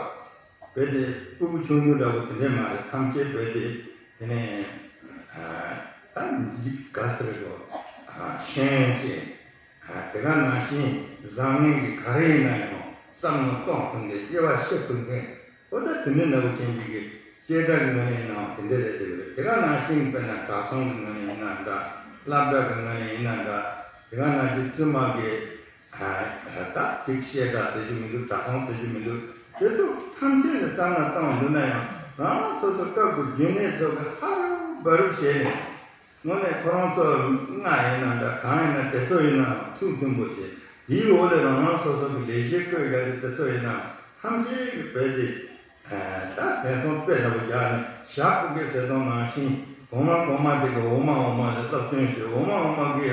དཔེ་དེ་སྤུ་གུ་ཆུང་ཆུང་འདྲ་བོ་དེ་འདྲས་མ་རེད། ཐམས་ཅད་དཔེ་དེ་དེ་ནས་ད་འཇིག་ག་ཟེར་གོ་ཤེས་ཡོན་ཅན། དེ་ག་ནང་བཞིན་བཟང་ངན་གྱི་ག་རེ་ཡིན་ན་ཡང་བསམ་བློ་གཏོང་ཐུབ་མཁན། དབྱེ་བ་ཤེས་ཐུབ་མཁན། ཨོ་ད་དེ་འདྲའི་འདྲ་བོ་ཅན་ཅིག་གི་བཤད་གྲྭ་གི་ངོས་ནས་ཡིན་ནའང་དེ་འདྲ་རེད་དེ་རེད། དེ་ག་ནང་བཞིན་དཔེར་ན་གྲྭ་ཚང་གི་ངོས་ནས་ཡིན་ན་འདྲ། སློབ་གྲྭ་གི་ངོས་ནས་ཡིན་ན་འདྲ། དེ་ག་ནང་བཞིན་བཙུན་མ་གི་ད་ཅིག་བཤད་གྲྭ་ཟེར་རྒྱུ་མི་འདུག་གྲྭ་ཚང་ཟེར་རྒྱུ་མི་འདུག་དེ་ཚོ་ཐམས་ཅད་ཀྱི་བསམ་བློ་བཏང་འདུག་ན་ཡང་རང་རང་སོ་སོ་སྐབས་ཀྱི་རྒྱུན་ལས་ཚོ་གི་ཧ་རུ་བ་རུ་བྱས་ནས། དངོས་གནས་ཁོ་རང་ཚོ་ལྔ་ཡིན་ན་འདྲ། གང་ཡིན་ན་དེ་ཚོ་ཡིན་ན་ཐུགས་མཐུན་པོ་བྱས། དེའི་འོག་ལས་རང་རང་སོ་སོ་གི་ལས་བྱེད་བསྐོས་ཡ་དེ་དེ་ཚོ་ཡིན་ན་ཐམས་ཅད་ཀྱི་བོད་དེ་ད་དེང་སང་དཔེ་འདྲ་པོ་རྒྱག་ནས་ཞྭ་སྤུ་གེ་ཟེར་སྟངས་ནང་བཞིན་གོང་མ་གོང་མ་དེ་གི་འོག་མ་འོག་མ་ལ་སློབ་སྟོན་བྱས། འོག་མ་འོག་མ་གི་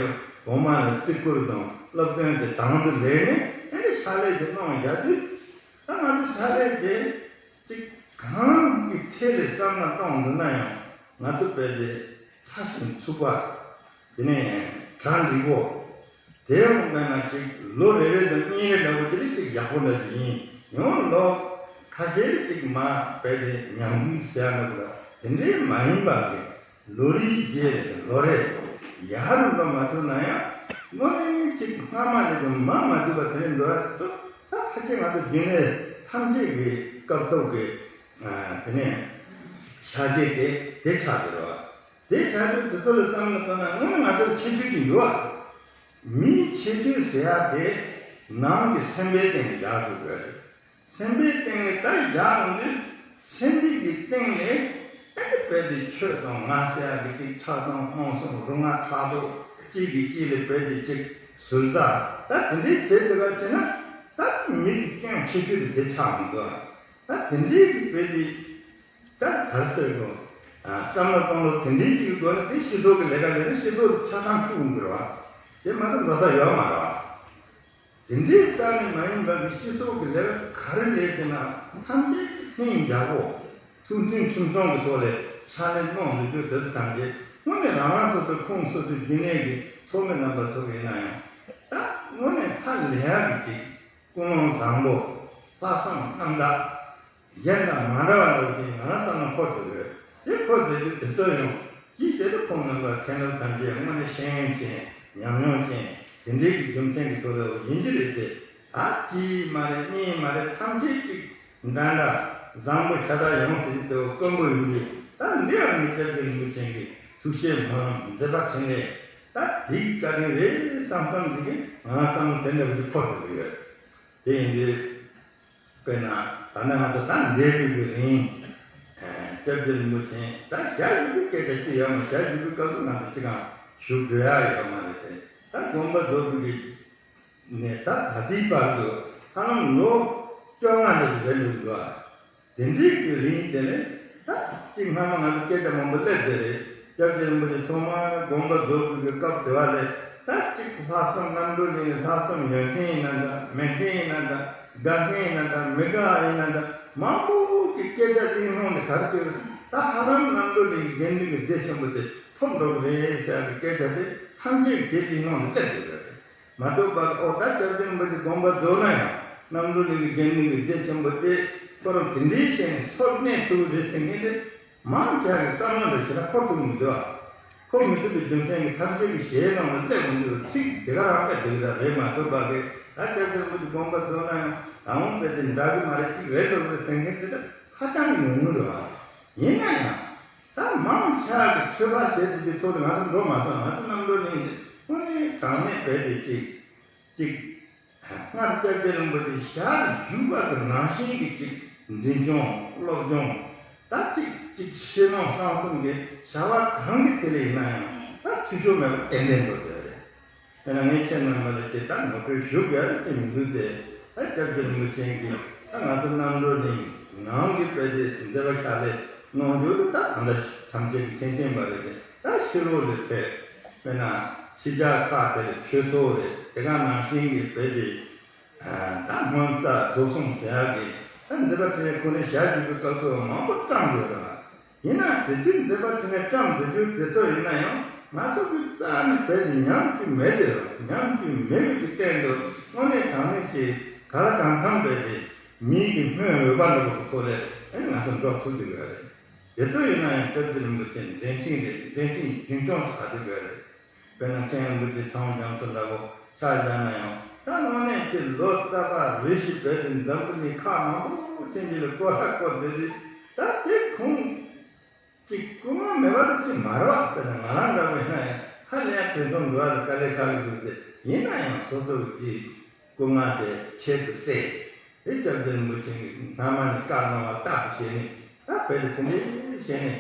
གོང་མ་ལ་བརྩི་བཀུར་དང་སློབ་སྟོན་དེ་དང་དུ་ལེན་ནས་ཨ་ནི་ཕྱག་ལས་དེ་གནང་བ་རྒྱག་དུས། ད་ང་ཚོ་ཕྱག་ལས་དེ་གཅིག་གང་གི་ཐད་ལས་བསམ་བློ་གཏོང་འདུག་ན་ཡང་ང་ཚོ་དཔེ་དེ་ཚ་ཞིང་ཚུགས་པ། དེ་ནས་གྲ་འགྲིག་པོ། དེ་ཡང་དཔེར་ན་གཅིག་ལོ་རེ་རེ་དང་གཉིས་རེ་འདྲ་པོ་དེ་ནི་གཅིག་ཡག་པོ་འདྲ་ཞིག་ཡིན། ཡང་ལོ་ཁ་ཤས་རེ་གཅིག་མ་དཔེ་དེ་ཉམས་རྒུད་ཟེར་ཡ་འདྲ་པོ་འདྲ་དེ་འདྲའི་མ་ཡིན་པ་གི་ལོ་རེའི་རྗེས་ལོ་རེ་ཡར་འགྲོ་མ་ཐུབ་ན་ཡང་དངོས་གནས་གཅིག་སྔ་མ་ལས་ཀྱང་མར་མ་ཐུབ་པ་དེ་འདྲ་འགྲོ་ཡ་དེ་ཚོ་ད་ཕལ་ཆེར་ང་ཚོ་རྒྱུན་ལས་ཐམས་ཅད་ཀྱི་སྐབས་ཐོག་གི་དེ་ནས་ཤ་རྗེས་དེ་དེ་ཆགས་ཀྱི་རེད་བ། དེ་ཆགས་དུས་དེ་ཚོ་ལ་བསམ་བློ་བཏང་ན་དངོས་གནས་ང་ཚོར་ཁྱད་ཆོས་ཅིག་ཡོད་བ། མིའི་ཁྱད་ཆོས་ཟེར་ཡ་དེ་ནང་གི་སེམས་པའི་སྟེང་ནས་ཡར་འགྲོ་དགོས་རེད། སེམས་པའི་སྟེང་ནས་ད་ཡར་འོང་དུས་སེམས་པའི་གི་སྟེང་ནས་ཨ་ནི་དཔེ་དེ་ཁྱོད་དང་ང་ཟེར་ཡ་གི་ཅིག་ཆགས་སྡང་རྨོངས་གསུམ་རུ་ང་ཕྲག་དོག་གཅིག་གིས་གཅིག་ལ་རྦད་དེ་གཅིག་ཟུར་ཟ། ད་དེ་འདྲའི་བྱེད་དེ་ག་བྱས་ན་ད་མི་གི་སྐྱོན་ཆེ་ཤོས་དེ་དེ་ཆགས་མི་འདུག་ད་དེ་འདྲའི་གི་རྦད་དེ་ད་ག་རེ་ཟེར་དགོས། བསམ་བློ་གཏོང་ལུགས་དེ་འདྲའི་གཅིག་གི་སྒོ་ནས་དེ་སྤྱི་ཚོགས་ཀྱི་ལས་ཀ་ལས་ན་སྤྱི་ཚོགས་དེ་ཆ་ཚང་འཁྲུག་འགྲོ་བ་དེ་མ་གཏོགས་འགྲོ་ས་ཡོད་མ་རེད་བ། དེ་འདྲའི་རྩ་ནས་མ་ཡིན་པ་གི་སྤྱི་ཚོགས་ཀྱི་ལས་ཀ་ག་རེ་ལས་དེ་ན་ཐམས་ཅད་ལྷིང་འཇགས་པོ་ཐུགས་མཐུན་ཁྲིམས་གཙང་གི་ཐོག་ལས་ཕྱག་ལས་གནང་འདུག་རྒྱུ་དེ་ཚོ་ཐམས་ཅད་དངོས་གནས་རང་རང་སོ་སོའི་ཁོངས་སོ་སོའི་རྒྱུན་ལས་ཀྱི་ཚོགས་མི་རྣམ་པ་ཚོ་ཡིན་ན་ཡང་ད་དངོས་གནས་ཧ་ལས་ཡག་གི་ཅིག་ཀུན་སློང་བཟང་པོ་ལྷག་བསམ་རྣམ་དག་གཞན་དང་མ་འདྲ་བ་འདྲ་བོ་ཅིག་ང་རང་བསམ་ན་འཁོར་འདུག་ཡོད། དེ་འཁོར་བསྡད་རྒྱུ་དེ་ཚོ་ཡང་ཅིའི་ཐད་དུ་ཁོང་རྣམ་པ་མཁན་སློབ་ཐམས་ཅད་དངོས་གནས་ཤེས་ཡོན་ཅན་ཉམས་མྱོང་ཅན་དེ་འདྲའི་གི་རྒྱུ་མཚན་གྱི་ཐོག་ལ་ཡིན་གྱི་རེད་དེ། ད་གཅིག་མ་རེད་གཉིས་མ་རེད་ཐམས་ཅད་ཅིག་འདྲ་འདྲ་བཟང་པོ་ཤ་སྟག་ཡོང་ཟེར་གྱི་འདུག་དཀོན་པོ་ཡིན་དུས་ད་འདི་ཡང་མི་སྐྱབས་རྗེ་རིན་པོ་ཆེ་གི་ཐུགས་བཞེད་སྨོན་ལམ་མཛད་པ་དྲིན་ལས་ད་དེའི་བཀའ་དྲིན་རེད་བསམ་བསམ་འདི་གི་ང་བསམ་བློ་དེ་འདྲ་བོ་ཅིག་འཁོར་འདུག་གི་ཡོད། དེ་ཡིན་དུས། དཔེར་ན་ད་ནི་ང་ཚོ་ད་འདས་པའི་གི་རིང་སྐྱབས་རྗེ་རིན་པོ་ཆེ་ད་ཞལ་བཞུགས་པའི་སྐད་ཆ་ཅི་ཡོད་མ་ཞལ་བཞུགས་པའི་སྐབས་སུ་ང་ཚོ་ཅི་གང་ཞུ་དགོས་ཡ་ཡོད་མ་རེད་དེ། ད་དགོངས་པ་རྫོགས་པའི་གི་ནས་ད་ད་ལྟའི་བར་དུ་ཧ་ལམ་ལོ་བཅོ་ལྔ་འདྲ་ཞིག་རེད་འདུག་འདུག་ཨ། དེ་འདྲའི་གི་རིང་དེ་ནས་ད་གཅིག་སྔ་མ་ང་ཚོ་སྐད་ཆ་མང་པོ་སླེབས་བསྡད་རེད། སྐྱབས་རྗེ་རིན་པོ་ཆེ་ཐོག་མར་དགོངས་པ་རྫོགས་དགོས་ཀྱི་སྐབས་དེ་བ་ལས་ད་གཅིག་ལྷག་བསམ་རྣམ་གྲོལ་གླིང་ལྷག་བསམ་ཡོད་མཁན་ཡིན་ན་འདྲ་མེད་མཁན་ཡིན་ན་འདྲ་དགའ་མཁན་ཡིན་ན་འདྲ་མི་དགའ་ཡིན་ན་འདྲ་མང་པོ་གི་སྐད་ཆ་དེའི་ནང་ནས་ག་རེ་བྱས་ད་ཧ་ལམ་རྣམ་གྲོལ་གླིང་གི་དགེ་འདུན་གྱི་སྡེ་ཆེན་པོ་དེ་ཐོབ་འགྲོ་གི་རེད་ཟེར་ཡག་གི་སྐད་ཆ་དེ་ཐམས་ཅད་དེ་དེའི་ནང་ནས་སླེབས་བསྡད་ཡོད་རེད། མ་གཏོགས་པར་ཨོ་ད་སྐྱབས་རྗེ་རིན་པོ་ཆེ་དགོངས་པ་རྫོགས་ན་ཡང་རྣམ་གྲོལ་གླིང་གི་དགེ་འདུན་གྱི་སྡེ་ཆེན་པོ་དེ་ཁོ་རང་དེ་འདྲའི་ཞིག་ནས་སོར་གནས་ཐུབ་རེད་ཟེར་མཁན་དེ་མང་ཆེ་བ་གི་བསམ་བློ་འདྲ་ཞིག་ལ་འཁོར་ཐུབ་མི་འདུག་ཨ། འཁོར་མི་ཐུབ་པའི་རྒྱུ་མཚན་གྱིས་ཐམས་ཅད་ཀྱི་ཞལ་ནང་ལ་སླེབས་མི་འདུག་ཚིག་དེ་ག་རང་སླེབས་འདུག་ད་རེད་མ་གཏོགས་པ་གི་ད་སྐྱབས་རྗེ་རིན་པོ་ཆེ་དགོངས་པ་རྫོགས་ན་ཡང་ད་འོང་པའི་དེ་འདྲ་གི་མ་རེད་ཅིག་རེད་འགྲོ་ཟེར་ཟེར་མཁན་དེ་ད་ཧ་ཅང་གི་ཉུང་ངུ་རེད་ཨ། ཡིན་ན་ཡང་། ད་མང་ཆེ་བ་གི་ཆོས་པ་བྱས་ཏེ་འདི་ཚོ་ལ་ང་ཚོ་འགྲོ་མ་སོང་། ང་ཚོ་རྣམ་གྲོལ་གླིང་འདི་དངོས་གནས་དྲང་གནས་རྦད་དེ་གཅིག་གཅིག་སྔར་སྐྱབས་རྗེ་རིན་པོ་ཆེ་ཞལ་བཞུགས་པ་གི་ནང་བཞིན་གྱི་གཅིག་འཛིན་སྐྱོང་སློབ་སྦྱོང་ད་གཅིག་གཅིག་བཤད་ལུང་གསང་གསུམ་གྱི་བྱ་བ་གང་གི་ཐད་ལ་ཡིན་ན་ཡང་ད་འཐུས་ཤོར་མེད་པ་ཏན་ཏན་འགྲོ་བསྡད་རེད། དེ་ན་ངས་ཁྱེད་རྣམ་པ་ལ་ཅིག་ད་ངོ་སྤྲོད་ཞུ་དགོས་ཡ་ཅིག་མི་འདུག་སྟེ། ད་སྐྱབས་རྗེ་རིན་པོ་ཆེ་གིས་ད་ང་ཚོ་རྣམ་གྲོལ་གླིང་ནང་གི་དཔེ་དེབ་མཛད་པ་ཕྱག་ལས་གནང་རྒྱུ་ད་ད་ལྟ་ཐམས་ཅད་ཀྱིས་མཁྱེན་མཁྱེན་པ་རེད་དེ། ད་ཕྱི་ལོགས་ལ་ཕེབས་དཔེར་ན་ཕྱི་རྒྱལ་ཁག་དེར་ཆོས་ཚོགས་རེད་དེ་ག་ནང་བཞིན་གྱི་དཔེ་དེབ་ད་སྔོན་རྩ་རྫོགས་གསུམ་ཟེར་ཡག་གི་ད་མཛད་པ་དེ་ཁོ་ནས་ཞལ་བཞུགས་པའི་སྐབས་སུ་མང་པོ་བཀྲམ་ཡོད་རེད། ཡིན་ནའང་དེ་ཚོའི་མཛད་པ་དེ་ནས་བཀྲམ་བསྡད་རྒྱུ་དེ་ཚོ་ཡིན་ན་ཡང་ང་ཚོ་གི་རྩ་ནས་རྦད་དེ་ཉམས་རྒྱུ་མེད་དེ་རེད། ཉམས་རྒྱུ་མེད་པའི་གི་སྟེང་དུ་དངོས་གནས་དྲང་གནས་ཀྱི་ག་ལ་གང་འཚམ་རྦད་དེ་མིའི་གི་སྨོན་འོས་པ་འདྲ་པོ་གི་ཐོག་ལས་ཨེ་ང་ཚོ་འགྲོ་ཐུབ་བསྡད་ཡོད་རེད། དེ་ཚོ་ཡིན་ན་ཡང་སྐྱབས་རྗེ་རིན་པོ་ཆེ་མཛད་འཕྲིན་རེད། མཛད་འཕྲིན་རྒྱུན་སྐྱོང་བྱ་བསྡད་ཡོད་རེད། དཔེར་ན་མཁན་རིན་པོ་ཆེ་ཚངས་པ་རྒྱ་མཚོ་འདྲ་པོ་ཆ་བཞག་ན་ཡང་ད་དངོས་གནས་ཀྱི་ལོ་རྟག་པ་རེ་བཞིན་རྦད་དེ་འཛམ་བུ་གླིང་ཁག་མང་པོ་ཅན་གྱི་ལ་སྐོར་ར་སྐོར་བསྡད་རེད། ད་དེ་ཁུངས་གཅིག་སྐུ་ངལ་མེད་པ་དེ་ཅིག་མ་རེད་བ། དཔེར་ན་ང་རང་འདྲ་པོ་ཡིན་ན་ཡང་ཧ་ལས་ཡ་དེ་ཚོ་འགྲོ་བ་ལ་དཀའ་ལས་ཁག་གི་འདུག་སྟེ། ཡིན་ན་ཡང་སོ་སོ་གི་སྐུ་ངལ་དེ་ཆེད་དུ་སེལ། དེ་སྐྱབས་རྗེ་རིན་པོ་ཆེ་གིས་སྔ་མ་ནས་བཀའ་གནང་བ་ལྟར་དུ་བྱས་ནས་ད་དཔེ་དེ་དེ་འདྲའི་བྱས་ནས་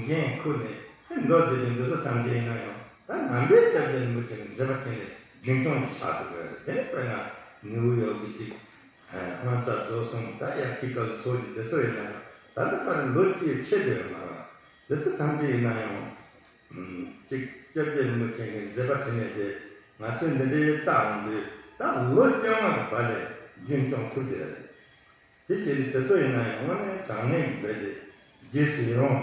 འགན་ཁུར་ནས་དེ་འགྲོ་བསྡད་པའི་འདི་ཚོ་ཐམས་ཅད་ཡིན་ན་ཡང་ད་ནང་པའི་སྐྱབས་རྗེ་རིན་པོ་ཆེ་གི་མཛད་པ་དེ་ལས་རྒྱུན་འཁྱོངས་ཀྱི་ཆགས་འདུག་གས། དེ་ནས་དཔེར་ན་ནིའུ་ཡོག་གི་ཅིག་སྔོན་རྩ་རྫོགས་སོང་ད་ཡར་ཁྱི་སྐབས་སུ་ཚོགས་ཀྱི་དེ་ཚོ་ཡིན་ན་ཡང་ད་ལྟ་བར་ལོ་བཅུའི་ཆེད་དུ་ཡོད་མ་རེད། དེ་ཚོ་ཐམས་ཅད་ཡིན་ན་ཡང་། གཅིག་སྐྱབས་རྗེ་རིན་པོ་ཆེ་གི་མཛད་པ་དེ་ནས་དེ་ང་ཚོས་འདི་འདྲའི་བལྟ་འོང་དུས་ད་ལོ་བཅོ་ལྔ་གི་བར་ལས་རྒྱུན་སྐྱོང་ཐུབ་བསྡད་རེད། དེ་བྱས་ཏེ་དེ་ཚོ་ཡིན་ན་ཡང་དངོས་གནས་དྲང་གནས་ཀྱི་རྦད་དེ་རྗེས་སུ་ཡི་རང་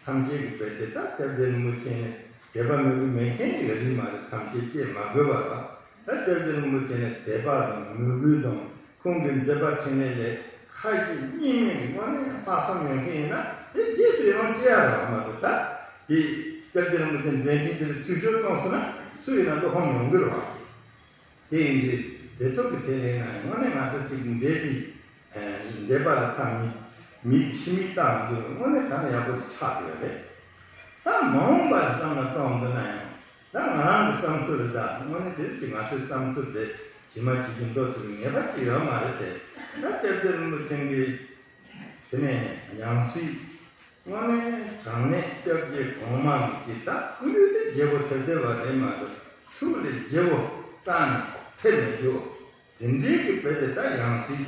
ཐམས་ཅད་ཀྱི་རྦད་དེ་ད་སྐྱབས་རྗེ་རིན་པོ་ཆེ་ནི་དད་པ་མོས་གུས་མེད་མཁན་ཡོད་རིགས་མ་རེད། ཐམས་ཅད་སྐྱེ་མ་དགོས་པ་ལ་ད་སྐྱབས་རྗེ་རིན་པོ་ཆེ་ནི་དད་པ་དང་མོས་གུས་དང་ཁོང་གི་མཛད་པ་འཕྲིན་ལས་ལས་ཁ་ཞེ་གཉིས་མེད་ཀྱི་དངོས་གནས་ལྷག་བསམ་ཡོད་མཁན་ཡིན་ན་དེ་རྗེས་སུ་ཡི་རང་སྐྱེ་ཡ་རེད་བ། མ་གཏོགས་ད་དེ་སྐྱབས་རྗེ་རིན་པོ་ཆེ་མཛད་འཕྲིན་དེ་ལ་འཐུས་ཤོར་གཏོང་སོང་ན་སུ་ཡིན་ན་བློ་ཕམ་ཡོང་གི་རེད་བ། དེ་ཡིན་དུས་དེ་ཚོ་གི་དེ་ལས་ན་དངོས་གནས་ང་ཚོ་གཅིག་འདས་པའི་འདས་པ་ལ་ཁ་མི་མིག་ཕྱི་མིག་བལྟ་འདུག་དངོས་གནས་ད་ནི་ཡག་པོ་ཅིག་ཆགས་ཡོད་རེད། ད་མ་འོངས་པ་ལ་བསམ་བློ་གཏོང་འདོད་ན་ཡང་ད་ང་རང་གི་བསམ་ཚུལ་རེད། ད་དངོས་གནས་དེ་ཅིག་ང་ཚོའི་བསམ་ཚུལ་དེ་ཇི་མ་ཇི་བཞིན་འགྲོ་ཐུབ་པའི་ངེས་པ་ཅིག་ཡོད་མ་རེད་དེ། ད་སྐྱབས་རྗེ་རིན་པོ་ཆེ་གི་དེ་ནས་ཡང་སྲིད་དངོས་གནས་དྲང་གནས་སྐྱབས་རྗེ་གོང་མ་གི་ཅིག་ད་སྐུ་ལུས་དེ་རྒྱལ་པོ་ཐེབས་བསྡད་པ་རེད་མ་གཏོགས། ཐུགས་ལས་བརྗེ་བོ་རྩ་ནས་ཐེབས་མི་འགྱུར། དེ་འདྲའི་གི་རྦད་དེ་ད་ཡང་སྲིད་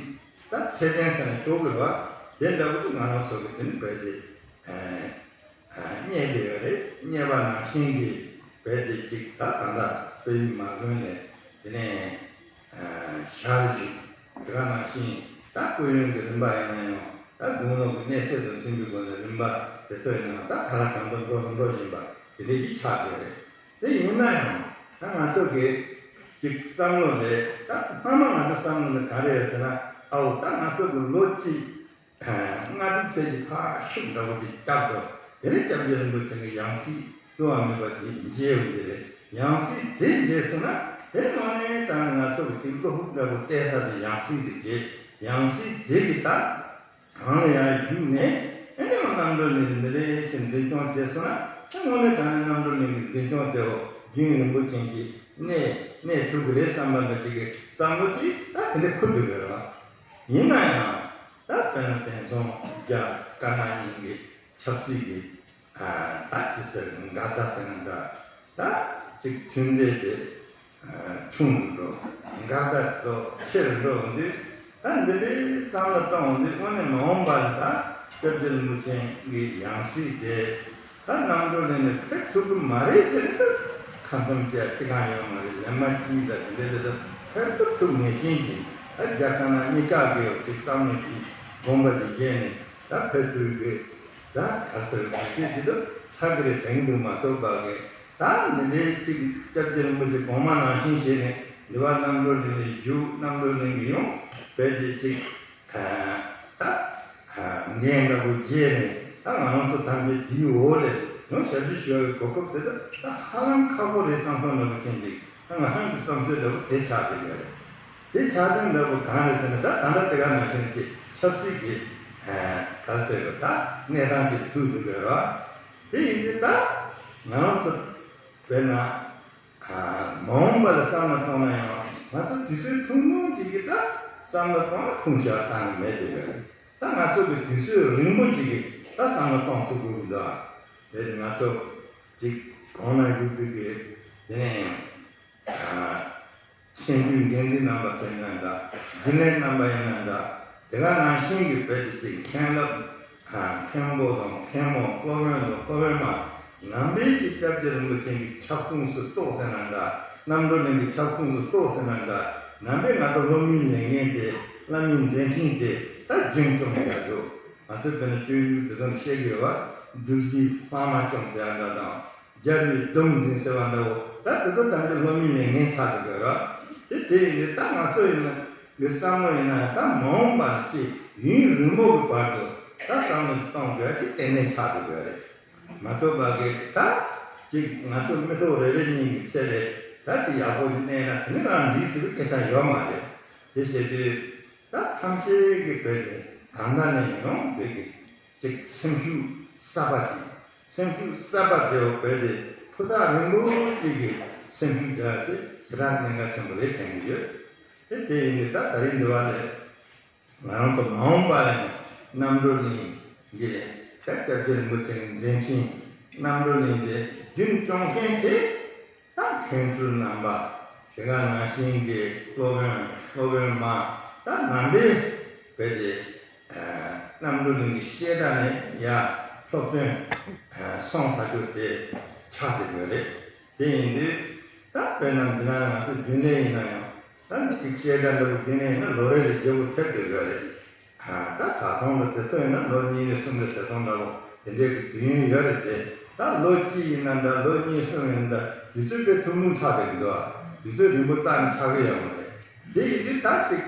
ད་ཚད་ལྡན་ཟེར་ན་ཆོག་གི་རེད་བ། དེ་འདྲ་བོ་དེ་ང་རང་ཚོ་གི་དེ་ནི་རྦད་དེ་རྙེད་བསྡད་ཡོད་རེད། རྙེད་པ་ནང་བཞིན་གྱི་རྦད་དེ་གཅིག་ད་ད་ལྟ་དཔེ་ཡིག་མ་དགོན་ནས་དེ་ནས་ཞལ་བཞུགས། དེ་ག་ནང་བཞིན་ད་སྐུ་ཡོན་གྱི་རིམ་པ་ཡིན་ན་ཡང་ད་དགུང་ལོ་གི་གནས་ཚད་དང་མཐུན་པའི་སྒོ་ནས་རིམ་པ་དེ་ཚོ་ཡིན་ན་ད་ག་ལ་གང་དུ་འགྲོ་རུ་འགྲོ་བཞིན་པ་དེ་འདྲ་གི་ཆགས་བསྡད་རེད། དེ་ཡིན་ན་ཡང་ད་ང་ཚོ་གི་ཅིག་བསམ་བློ་ལས་ད་སྔ་མ་ང་ཚོ་བསམ་བློ་ལས་ག་རེ་ཡོད་ཟེར་ན། ཨའོ་ད་ང་ཚོ་གི་ལོ་གཅིག་ལྔ་དྲུག་ཚད་ཀྱི་ཕར་ཤུགས་འདྲ་བོ་ཅིག་བརྒྱབ་དགོས། དེ་ནས་སྐྱབས་རྗེ་རིན་པོ་ཆེ་གི་ཡང་སྲིད་བསླུ་བ་མེད་པ་ཅིག་མཇལ་ཡོང་གི་རེད། ཡང་སྲིད་དེ་མཇལ་སོང་ན་དེ་དངོས་གནས་དྲང་ང་ཚོ་གི་ཅིག་བློ་ཕུགས་འདྲ་བོ་གཏད་ས་དེ་ཡང་སྲིད་དེ་བྱས། ཡང་སྲིད་དེ་གི་ད་གང་ལ་ཡང་བརྒྱུགས་ནས་ཨེ་ནས་རྣམ་གྲོལ་གླིང་འདི་འདྲའི་ཆེ་འཛིན་སྐྱོང་བྱས་སོང་ན། ཨེ་དངོས་གནས་དྲང་གནས་རྣམ་གྲོལ་གླིང་གི་འཛིན་སྐྱོང་དེའོ་རྒྱུན་རིང་པོ་ཅན་གྱི་གནས་གནས་ཐུབ་ཀྱི་རེད་བསམ་པ་འདྲ་ཅིག་གི་བསམ་བློ་ཅིག་ད་དེ་འདྲ་འཁོར་འདུག་གི་རེད་བ། ཡིན་ན་ཡང་ད་དཔེར་ན་དེང་སང་རྒྱ་དཀར་ནག་གཉིས་ཀྱི་ཆབ་སྲིད་ཀྱི་ད་ཅི་ཟེར་འགལ་ཟླ་ཟེར་ན་འདྲ། ད་ཅིག་མཐུན་འབྲེལ་དེ་ཆུང་རུ་འགྲོ། འགལ་ཟླ་དེ་ཚོ་ཆེ་རུ་འགྲོ་འོང་དུས། ད་འདི་འདྲའི་བསམ་བློ་གཏོང་འོང་དུས་དངོས་གནས་མ་འོངས་པ་ལ་ད་སྐྱབས་རྗེ་རིན་པོ་ཆེ་གི་ཡང་སྲིད་དེ་ད་རྣམ་གྲོལ་གླིང་ནས་ཕེབས་ཐུབ་ཀྱི་མ་རེད་ཟེར་ན། ད་ཁ་མཚམས་བཅད་ཅི་གང་ཡོད་མ་རེད། ལན་མ་གཅིག་ད་དེ་འདྲའི་འདི་ད་ཕེབས་ཐུབ་ཐུབ་ངེས་ཅན་གྱི་ད་རྒྱ་དཀར་ནག་གཉིས་ཀ་གི་ཅིག་བསམ་བློ་ཅིག་དགོངས་པ་ཅིག་བཞེས་ནས་ད་ཕེབས་ཐུབ་གི། ད་ག་ཟེར་བ་ཅིག་འདི་ད་ཚ་གི་རེད་དྲན་གི་འདུག་མ་གཏོགས་པ་གི། ད་འདི་འདྲའི་ཅིག་སྐྱབས་རྗེ་རིན་པོ་ཆེ་གོང་མ་ནང་བཞིན་བྱས་ནས་འདི་བ་རྣམ་གྲོལ་གླིང་ནས་བཞུགས། རྣམ་གྲོལ་གླིང་གི་ཡང་རྦད་དེ་ཅིག་ད་འགན་འདྲ་པོ་བཞེས་ནས་ད་ང་རང་ཚོ་ཐམས་ཅད་དེའི་འོག་ལས་ཡང་ཞབས་ཕྱི་ཞུ་བའི་གོ་སྐབས་དེ་ད་ད་ཧ་ལམ་ཁག་པོ་རེད་བསམ་སོང་འདྲ་པོ་ཅན་ཅིག་ད་ང་རང་གི་བསམ་ཚུལ་འདྲ་པོ་དེ་ཆགས་བསྡད་ཡོད་རེད། དེ་ཆགས་དོན་འདྲ་པོ་གང་རེད་ཟེར་ན། ད་ད་ལྟ་དེ་ག་ནང་བཞིན་གྱི་ཆབ་སྲིད་ཀྱི་ག་རེ་ཟེར་དགོས། ད་གནས་སྟངས་ཅིག་ཐུག་འདུག་གི་རེད་བ། དེ་ཡིན་དུས་ད་ང་རང་ཚོ་དཔེར་ན་མ་འོངས་པ་ལ་བསམ་བློ་གཏོང་ན་ཡང་ང་ཚོ་དུས་ཚོད་ཐུང་ཐུང་ཅིག་གི་ད་བསམ་བློ་གཏོང་ན་ཁུངས་ཞིག་གཏན་ནས་མེད་དེ་རེད། ད་ང་ཚོ་གི་དུས་ཚོད་རིང་པོ་ཅིག་གི་ད་བསམ་བློ་གཏོང་ཐུབ་དགོས་ཀྱི་འདུག་ཨ། དེ་ང་ཚོ་ཅིག་གོང་ན་བཞུགས་དུས་ཀྱི་དེ་ནས་ཡང་། ཆེན་པོའི་འགན་འཛིན་རྣམ་པ་ཚོ་ཡིན་ན་འདྲ། རྒྱུན་ལས་རྣམ་པ་ཡིན་ན་འདྲ། དེ་ག་ནང་བཞིན་གྱི་རྦད་དེ་ཅིག་མཁན་སློབ་དང་མཁན་པོ་དང་མཁན་མོ། སློབ་དཔོན་དང་སློབ་དཔོན་མ། ནང་པའི་ཅིག་སྐྱབས་རྗེ་རིན་པོ་ཆེ་གི་ཁྱབ་ཁོངས་སུ་གཏོགས་ཟེར་ན་འདྲ། རྣམ་གྲོལ་གླིང་གི་ཁྱབ་ཁོངས་སུ་གཏོགས་ཟེར་ན་འདྲ། ནང་པའི་ང་ཚོ་སློབ་གཉེར་ལས་འགན་དེ། བླ་མའི་མཛད་འཕྲིན་དེ་ད་རྒྱུན་སྐྱོང་བྱ་རྒྱུ། ང་ཚོས་དཔེར་ན་སྤྱོད་འཇུག་དེ་ཚོ་ནས་བཤད་ཀྱི་ཡོད་པ། བདུད་རྩིའི་ལྷག་མ་སྐྱོང་ཟེར་ཡ་འདྲ་དང་། རྒྱལ་བའི་སྡོམ་འཛིན་ཟེར་བ་འདྲ་བོ། ད་དེ་ཚོ་ཐམས་ཅད་སློབ་གཉེར་ལས་འགན་ཆགས་འདུག་གི་ར། དེ་དེ་ཡིན་དུས་ད་ང་ཚོ་ཡིན་ན་གི་བསམ་བློ་ཡིན་ན་ད་མ་འོངས་པ་ནས་ཅིག་ཡུན་རིང་པོ་གི་བར་དུ་ད་བསམ་བློ་གཏོང་དགོས་ཀྱི་གཏན་ནས་ཆགས་འདུག་གི་རེད། མ་གཏོགས་པ་གི་ད་ཅིག་ང་ཚོ་མི་ཐོག་རེ་རེ་གཉིས་ཀྱི་ཚེ་ལས་ད་དེ་ཡག་པོ་ཅིག་གནས་ན་དེ་ནི་རང་འགྲིག་ཟེར་བའི་སྐད་ཆ་ཡོད་མ་རེད། དེ་བྱེད་དུས་ད་ཐམས་ཅད་ཀྱི་བོད་དེ་ད་ལྟ་ནས་ཡོང་བོད་ཀྱི་ཅིག་སེམས་ཤུགས་གསར་པ་ཅིག་སེམས་ཤུགས་གསར་པ་དེ་བོད་དེ་ཕུ་ཐག་རིང་པོ་ཅིག་གི་སེམས་ཤུགས་དེ་དེ་ཞེ་དྲག་གནད་འགག་ཆེན་པོ་རེད་དྲན་གྱི་ཡོད། དེ་དེ་ཡིན་དུས་ད་ད་རིང་འདི་བ་ལས་ང་རང་ཚོ་མ་འོངས་པ་ལ་ཡང་རྣམ་གྲོལ་གླིང་གི་ད་སྐྱབས་རྗེ་རིན་པོ་ཆེ་གི་མཛད་འཕྲིན། རྣམ་གྲོལ་གླིང་དེ་རྒྱུན་སྐྱོང་མཁན་དེ་ད་མཁན་སྤྲུལ་རྣམ་པ། དེ་ག་ནང་བཞིན་གྱི་སློབ་དཔོན། སློབ་དཔོན་མ། ད་ནང་པའི་བོད་དེ་རྣམ་གྲོལ་གླིང་གི་བཤད་གྲྭ་ནས་ཡར་སློབ་སྟོན་སོང་ཚར་རྒྱུ་དེ་ཆགས་བསྡད་ཡོད་རེད། དེ་ཡིན་དུས་ད་དཔེར་ན་འདི་ན་ང་ཚོ་རྒྱུན་ལས་ཡིན་ན་ཡང་། ད་འདི་གཅིག་བཤད་གྲྭ་འདྲ་པོ་རྒྱུན་ལས་ཡིན་ན་ལོ་རེ་ལ་བརྗེ་པོ་ཐེབས་བསྡད་ཡོད་རེད། ད་ད་ཐོག་ལ་དེ་ཚོ་ཡིན་ན་ལོ་གཉིས་རེ་གསུམ་རེ་ཟེར་སྟངས་འདྲ་པོ་དེ་འདྲའི་གི་དུས་ཡུན་ཡོད་རེད་དེ། ད་ལོ་གཅིག་ཡིན་ན་འདྲ། ལོ་གཉིས་གསུམ་ཡིན་ན་འདྲ། དུས་ཚོད་དཔེ་ཐུང་ཐུང་ཆགས་བསྡད་ཀྱི་འདུག་ཨ། དུས་ཚོད་རིང་པོ་རྩ་ནས་ཆགས་ཀྱི་ཡོད་མ་རེད། དེ་ཡིན་དུས་ད་ཅིག་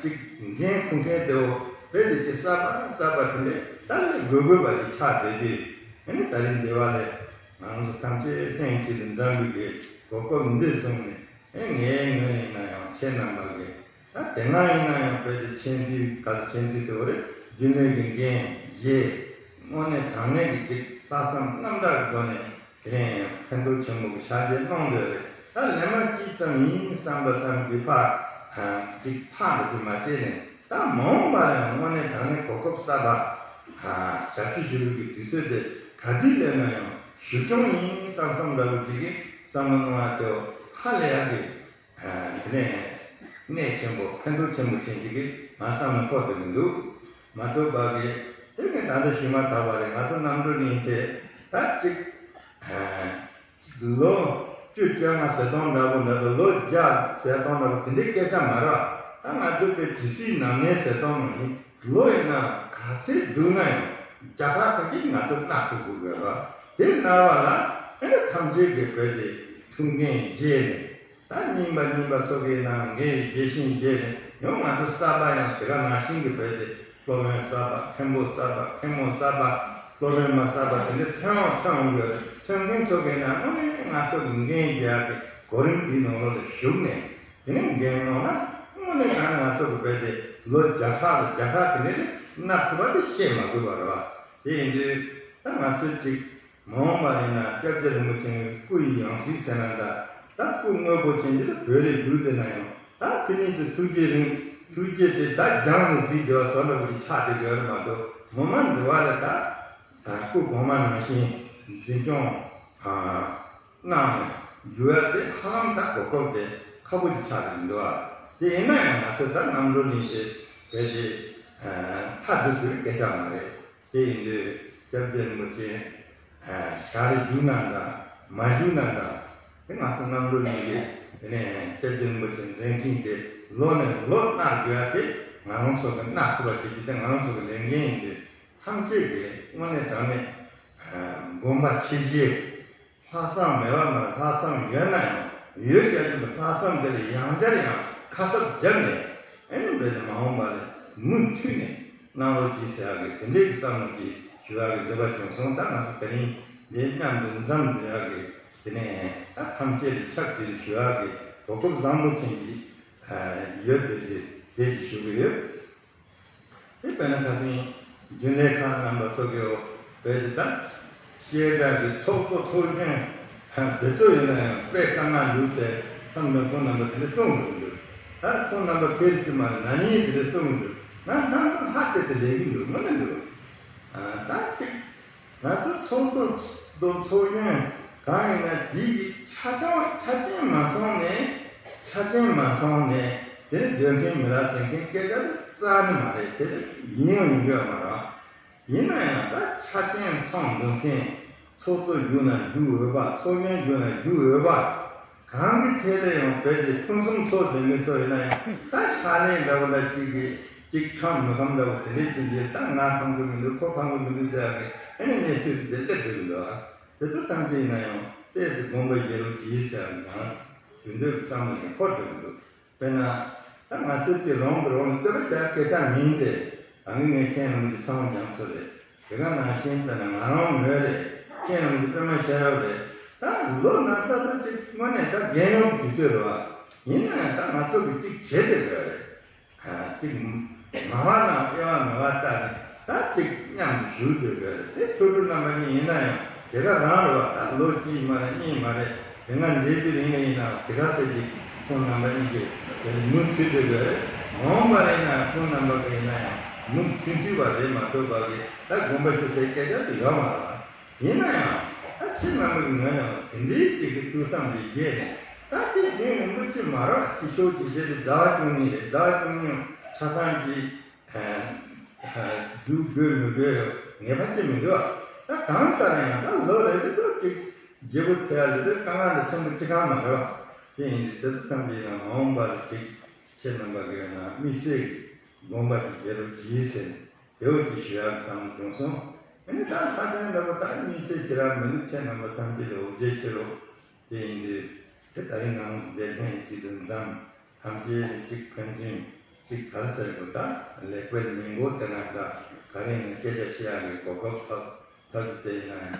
ཅིག་འགན་འཁུར་མཁན་དེ་བོ་དཔེ་དེ་ཅིག་གསར་པ་གསར་པ་དེ་འདྲས་ད་ལས་དགོས་དགོས་པ་ཅིག་ཆགས་བསྡད་དུས། ཨ་ནི་ད་རིང་འདི་བ་ལས་ང་ཚོ་ཐམས་ཅད་ལྷན་ཅིག་ཏུ་འཛོམས་པའི་གི་གོ་སྐབས་འདི་བཟུང་ནས། ཨེ་ངའི་ངོས་ཡིན་ན་ཡང་ཁྱེད་རྣམ་པ་གི་ད་དེ་སྔ་ཡིན་ན་ཡང་དཔེ་དེ་ཆེན་དུས་ག་ཚོད་ཆེན་དུས་ཟེར་བ་རེད། རྒྱུན་ལས་ཀྱི་འགན་བཞེས། དངོས་གནས་དྲང་གནས་ཀྱི་ཅིག་ལྷག་བསམ་རྣམ་དག་གི་སྒོ་ནས་དེ་ནས་ཕན་ཐོགས་ཆེན་པོ་གི་ཕྱག་རྗེས་གནང་འདོད་རེད། ད་ལན་མ་གཅིག་ཙམ་ཡིན་བསམ་པ་ཙམ་གྱི་ཕར་ཅིག་ཐག་འདི་དུ་མ་བཅད་ནས། ད་མ་འོངས་པ་ལ་ཡང་དངོས་གནས་དྲང་གནས་གོ་སྐབས་གསར་པ་ཞབས་ཞུ་ཞུ་རྒྱུ་གི་དུས་ཚོད་དེ་ག་དུས་སླེབས་ན་ཡང་གཞི་སྐྱོང་ཡིན་བསམ་བསམ་འདྲ་བོ་ཅིག་གིས། བསམ་བློ་གནང་བ་དེ་ཧ་ལས་ཡག་གི། དེ་ནས་གནད་ཆེན་པོ་ཕན་ཐོགས་ཆེན་པོ་ཅན་ཅིག་གི་ང་བསམ་བློ་འཁོར་བསྡད་ཀྱི་འདུག། མ་གཏོགས་པ་གི་དེ་ནས་ད་ལྟ་ཞུས་མ་ཐག་པ་རེད། ང་ཚོ་རྣམ་གྲོལ་གླིང་དེ་ད་ཅིག་ལོ་བཅུ་བཅོ་ལྔ་ཟེར་སྟངས་འདྲ་པོ་འདྲ་པོ། ལོ་བརྒྱ་ཟེར་སྟངས་འདྲ་པོ་དེ་འདྲའི་སྐད་ཆ་མ་རེད། ད་ང་ཚོ་པའི་ཇི་སྲིད་ནམ་གནས་ཟེར་སྟངས་ནང་ནི་ལོ་ཡིན་ན་ག་ཚད་སྡུག་ན་ཡང་བརྒྱ་ཕྲག་ཁ་ཅིག་ང་ཚོ་མནར་ཐུབ་དགོས་དགོས་པ། དེ་མནར་བ་ལ་ཨེ་ཐམས་ཅད་ཀྱི་བོད་དེ་ཐུགས་འགན་བཞེས་ནས། ད་རྙིང་པ་རྙིང་པ་ཚོ་གི་ནང་འགན་བཞེས་ཤིང་བཞེས་ནས། ཡང་ང་ཚོ་གསར་པ་ཡང་དེ་ག་ནང་བཞིན་གྱི་བོད་དེ་སློབ་དཔོན་གསར་པ། མཁན་པོ་གསར་པ། མཁན་མོ་གསར་པ། སློབ་དཔོན་མ་གསར་པ་དེ་འདྲ་ཐོན་འོང་ཐོན་འོང་གི་ཡོད་རེད། ཐོན་མཁན་ཚོ་གི་ནང་དངོས་གནས་ང་ཚོ་གི་འགན་བཞེས་ཀྱི་གོ་རིམ་དེའི་ནང་ལོགས་ལ་ཞུགས་ནས། དེ་ནས་འགན་ནང་ལ་དངོས་གནས་ང་ང་ཚོ་གི་བོད་དེ་ལོ་བརྒྱ་ཕྲག་ལ་བརྒྱ་ཕྲག་དེ་འདྲ་ནི་མནར་ཐུབ་པ་དེ་བཤད་མ་དགོས་པ་རེད་བ། དེ་ཡིན་དུས་ད་ང་ཚོས་ཅིག་མ་འོངས་པ་ཡིན་ན་སྐྱབས་རྗེ་རིན་པོ་ཆེའི་སྐུ་ཡི་ཡང་སྲིད་ཟེར་ན་འདྲ། ད་སྐུ་དངོས་པོ་ཅན་དེ་ལ་བོད་ལ་བསྒྱུར་བསྡད་ན་ཡང་། ད་ཕ་ནི་ཚོ་ཐུགས་རྗེ་རིང་ཐུགས་རྗེ་དེ་ད་རྒྱང་ནས་གཟིགས་བསྡད་པ་བཟོ་འདྲ་པོ་ཅིག་ཆགས་བསྡད་ཡོད་རེད་མ་གཏོགས། ངོ་མ་འདི་བ་ལ་ད་སྐུ་གོང་མ་ནང་བཞིན་འཛིན་སྐྱོང་གནང་ནས་བསྒྱུར་ཡ་དེ་ཧ་ལམ་ད་གོ་སྐབས་དེ་ཁག་པོ་ཅིག་ཆགས་བསྡད་འདུག་ཨ། དེ་ཡིན་ན་ཡང་ང་ཚོ་ད་རྣམ་གྲོལ་གླིང་དེ་བོད་དེ་མཐའ་བསྡུ་ཟེར་བའི་སྐད་ཆ་མ་རེད། དེ་ཡིན་དུས་སྐྱབས་རྗེ་རིན་པོ་ཆེ་ཞལ་རས་བཞུགས་ན་འདྲ། མ་བཞུགས་ན་འདྲ། དེ་ང་ཚོ་རྣམ་གྲོལ་གླིང་གི་དེ་ནས་སྐྱབས་རྗེ་རིན་པོ་ཆེ་མཛད་འཕྲིན་དེ་ལོ་ནས་ལོ་མནར་དགོས་ཡ་དེ་ང་རང་ཚོ་གི་མནར་ཐུབ་པ་བྱེད་རྒྱུ་དེ་ང་རང་ཚོ་གི་ལས་འགན་ཡིན་དུས། ཐམས་ཅད་ཀྱིས་དངོས་གནས་དྲང་གནས་དགོངས་པ་ཆེ་བཞེས། ལྷག་བསམ་མེད་པ་མ་རེད། ལྷག་བསམ་ཡོད་ན་ཡང་ཡོད་རྒྱ་ཆེན་པོ་ལྷག་བསམ་དེ་ལ་ཡང་བསྐྱར་ཡང་ཁ་གསབ་བརྒྱབ་ནས། ཨེ་ནི་འབད་དེ་མ་འོངས་པ་ལ་མུ་མཐུད་ནས་གནང་རོགས་གྱིས་ཟེར་ཡག་གི་དེ་འདྲའི་གི་བསམ་བློ་ཅིག་ཞུ་ཡག་གི་འདོད་པ་བྱུང་སོང་། ད་ང་ཚོ་དེ་རིང་འདི་མཉམ་དུ་འཛོམས་ཡོད་ཡག་གི་དེ་ནས་ད་ཐམས་ཅད་ལ་ཕྱག་བྲིས་ཞུ་ཡག་གི་གོ་སྐབས་བཟང་པོ་ཅན་ཅིག་ཡོད་དེ་དེ་དེ་ཅིག་ཞུ་གི་ཡོད། དེ་དཔེར་ན་ཁ་སང་རྒྱུན་ལས་ཁག་རྣམ་པ་ཚོ་གི་འོ་བོད་དེ་ད་བཤད་གྲྭ་གི་ཚོགས་གཙོ་ཚོགས་གཞོན་དེ་ཚོ་ཡིན་ན་ཡང་དཔེ་དཀའ་ངལ་འདུག་ཟེར་མཚམས་ནས་ཁོང་རྣམ་པ་དེ་འདྲ་གསུང་གི་འདུག། ད་ཁོང་རྣམ་པ་ཕལ་ཆེར་མ་ནག་ཉེས་དེ་འདྲ་གསུང་གི་འདུག། ང་ཚང་མ་ཧ་དེ་དེ་ལས་ཀྱི་འདུག། དངོས་གནས་འདུག། ད་ཅིག་ང་ཚོ་ཚོགས་གཙོ་དང་ཚོགས་གཞོན་གང་ཡིན་ན་དེ་གི་ཆ་རྐྱེན་ཆ་རྐྱེན་མ་ཚང་ནས་ཆ་རྐྱེན་མ་ཚང་ནས་དེ་ནི་སྡོད་མཁན་མི་རབས་ཟེར་མཁན་སྐད་ཆ་དེ་རྩ་ནས་མ་རེད། དེ་ནི་ཡིན་ཡང་ཡིན་དགོས་མ་རེད། ཡིན་ན་ཡང་ད་ཆ་རྐྱེན་ཚང་འདུག་མཁན། ཚོགས་གཙོ་བཞུགས་ན་བཞུགས་འོས་པ། ཚོགས་གཞོན་བཞུགས་ན་བཞུགས་འོས་པ། གང་གི་ཐད་ལ་ཡང་བོད་ཀྱི་ཕུན་སུམ་ཚོགས་ལྡན་མི་ཚོ་ཡིན་ན་ཡང་ད་ཕྱག་ལས་འདྲ་བོ་འདྲ་གཅིག་གིས་གཅིག་ཁམས་མི་ཁམས་འདྲ་བོ་དེ་འདྲས་ཅིག་གིས་ད་ང་ཁམས་གི་མི་འདུག། ཁོ་ཁམས་གི་མི་འདུག་ཟེར་ཡག་གི་ཨ་ནི་གནས་ཚུལ་དེ་སླེབས་འདུག་འདུག། དེ་ཚོ་ཐམས་ཅད་ཡིན་ན་ཡང་ཏོག་ཙམ་དགོངས་པ་རྒྱས་རོགས་གྱིས་ཟེར་ཡག་གི་ང་ཞུ་འདོད་ཀྱི་བསམ་བློ་ཞིག་འཁོར་འདུག་འདུག། དཔེར་ན། ད་ང་ཚོས་ཀྱི་རང་གི་རང་ལ་བསྟོད་པ་རྒྱག་སྐད་ཆ་མིན་ཏེ། ད་ངས་ངས་མཁན་རྣམས་ཀྱི་ཚང་མ་སྦྱང་ཚོད་རེད། དེ་ག་ནང་བཞིན་དཔེར་ན་ང་རང་མོས་རེད། མཁན་རྣམས་ཀྱི་པད་མ་ཤར་ཡོད་རེད། ད་ལོ་ན་ད་ལོ་གཅིག་དངོས་གནས་ད་རྒན་ཡོལ་གྱི་དུས་ཚོད་རེད་བ། ཡིན་ན་ཡང་ད་ང་ཚོ་གི་གཅིག་བྱེད་དེ་དགོས་རེད། གཅིག་མ་བ་ན་དབྱེ་བ་མེད་པ་ལྟ་ནས་ད་གཅིག་མཉམ་དུ་བཞུགས་སྡོད་དགོས་རེད། དེ་ཆོ་འཕྲུལ་རྣམ་པ་གཉིས་ཡིན་ན་ཡང་དེ་ག་རང་རེད་བ། ད་ལོ་གཅིག་མ་རེད། གཉིས་མ་རེད། དེ་སྔ་འདས་པའི་རིང་ལ་ཡིན་ནའང་དེ་ག་ཚོད་ཀྱིས་ཁོང་རྣམ་པ་གཉིས་ཀྱིས་དེ་ནི་མུ་མཐུད་དེ་དགོས་རེད། མ་འོངས་པ་ལ་ཡིན་ནའང་ཁོང་རྣམ་པ་གིས་ཡིན་ན་ཡང་མུ་མཐུད་མཐུད་པ་རེད་མ་གཏོགས་པ་གི་ད་དགོངས་པ་ཞུ་སའི་སྐད་ཆ་དེ་ཡོད་མ་རེད། ཡིན་ན་ཡང་ད་ཁྱེད་རྣམ་པ་གི་ངོས་ནས་དེ་འདྲའི་ཅིག་གི་ཐུགས་བསམ་དེ་བཞེས་ནས། ད་ཁྱེད་རྒན་རིན་པོ་ཆེ་མ་རེད་བ། ཁྱེད་ཤོག་ཅིག་བྱས་ཏེ་ཟླ་བ་བཅུ་གཉིས་རེད། ཟླ་བ་བཅུ་གཉིས་ཆ་ཚང་གི་རྒྱུགས་དགོས་མི་དགོས་ངེས་པ་ཅིག་མི་འདུག་བ། ད་གང་ལྟར་ཡང་ད་ལོ་རེ་རེ་ལོ་གཅིག་བརྗེ་པོ་ཐེབས་ཡ་ལས་དེ་དཀའ་ངལ་དེ་ཆེན་པོ་ཅི་གང་མ་རེད་བ། དེ་ཡིན་དུས་དེ་ཚོ་ཐམས་ཅད་ཡིན་ན་མ་འོངས་པ་ལ་ཅིག་ཁྱེད་རྣམ་པ་གི་ཡོད་ན་དམིགས་བསལ་གྱི་དགོངས་པ་ཅིག་རྒྱས་རོགས་གྱིས་ཟེར་ནས་དེ་འོ་ཅིག་ཞུ་ཡག་བསམ་བྱུང་སོང་། ཨ་ནི་ད་ལྷ་ལྡན་འདྲ་པོ་ད་དམིགས་བསལ་ཁྱེད་རང་མི་འདུག། ཁྱེད་རྣམ་པ་ཐམས་ཅད་ལ་འོ་བརྒྱལ་ཆེ་རོགས། དེ་ཡིན་དུས་དེ་ད་རིང་ནང་འདིར་ལྷན་ཅིག་ཏུ་འཛོམས། ཐམས་ཅད་གཅིག་ཕན་ཚུན་གཅིག་ག་རེ་ཟེར་དགོས། ད་ལེགས་སྤེལ་ཉེས་འགོག་ཟེར་ན་འདྲ། ག་རེ་ཡིན་ན་སྐད་ཆ་བཤད་ཡག་གི་གོ་སྐབས་ཐོབ་ཐབས་དེ་ཡིན་ན་ཡང་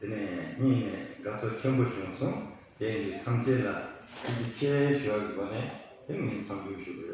དེ་ནས་སྙིང་ནས་དགའ་ཚོར་ཆེན་པོ་བྱུང་སོང་། དེ་ཡིན་དུས་ཐམས་ཅད་ལ་ཐུགས་རྗེ་ཆེ་ཞུ་བ་གི་སྒོ་ནས་དེ་ངས་མཚམས་འཇོག་ཞུ་གི་ཡོད།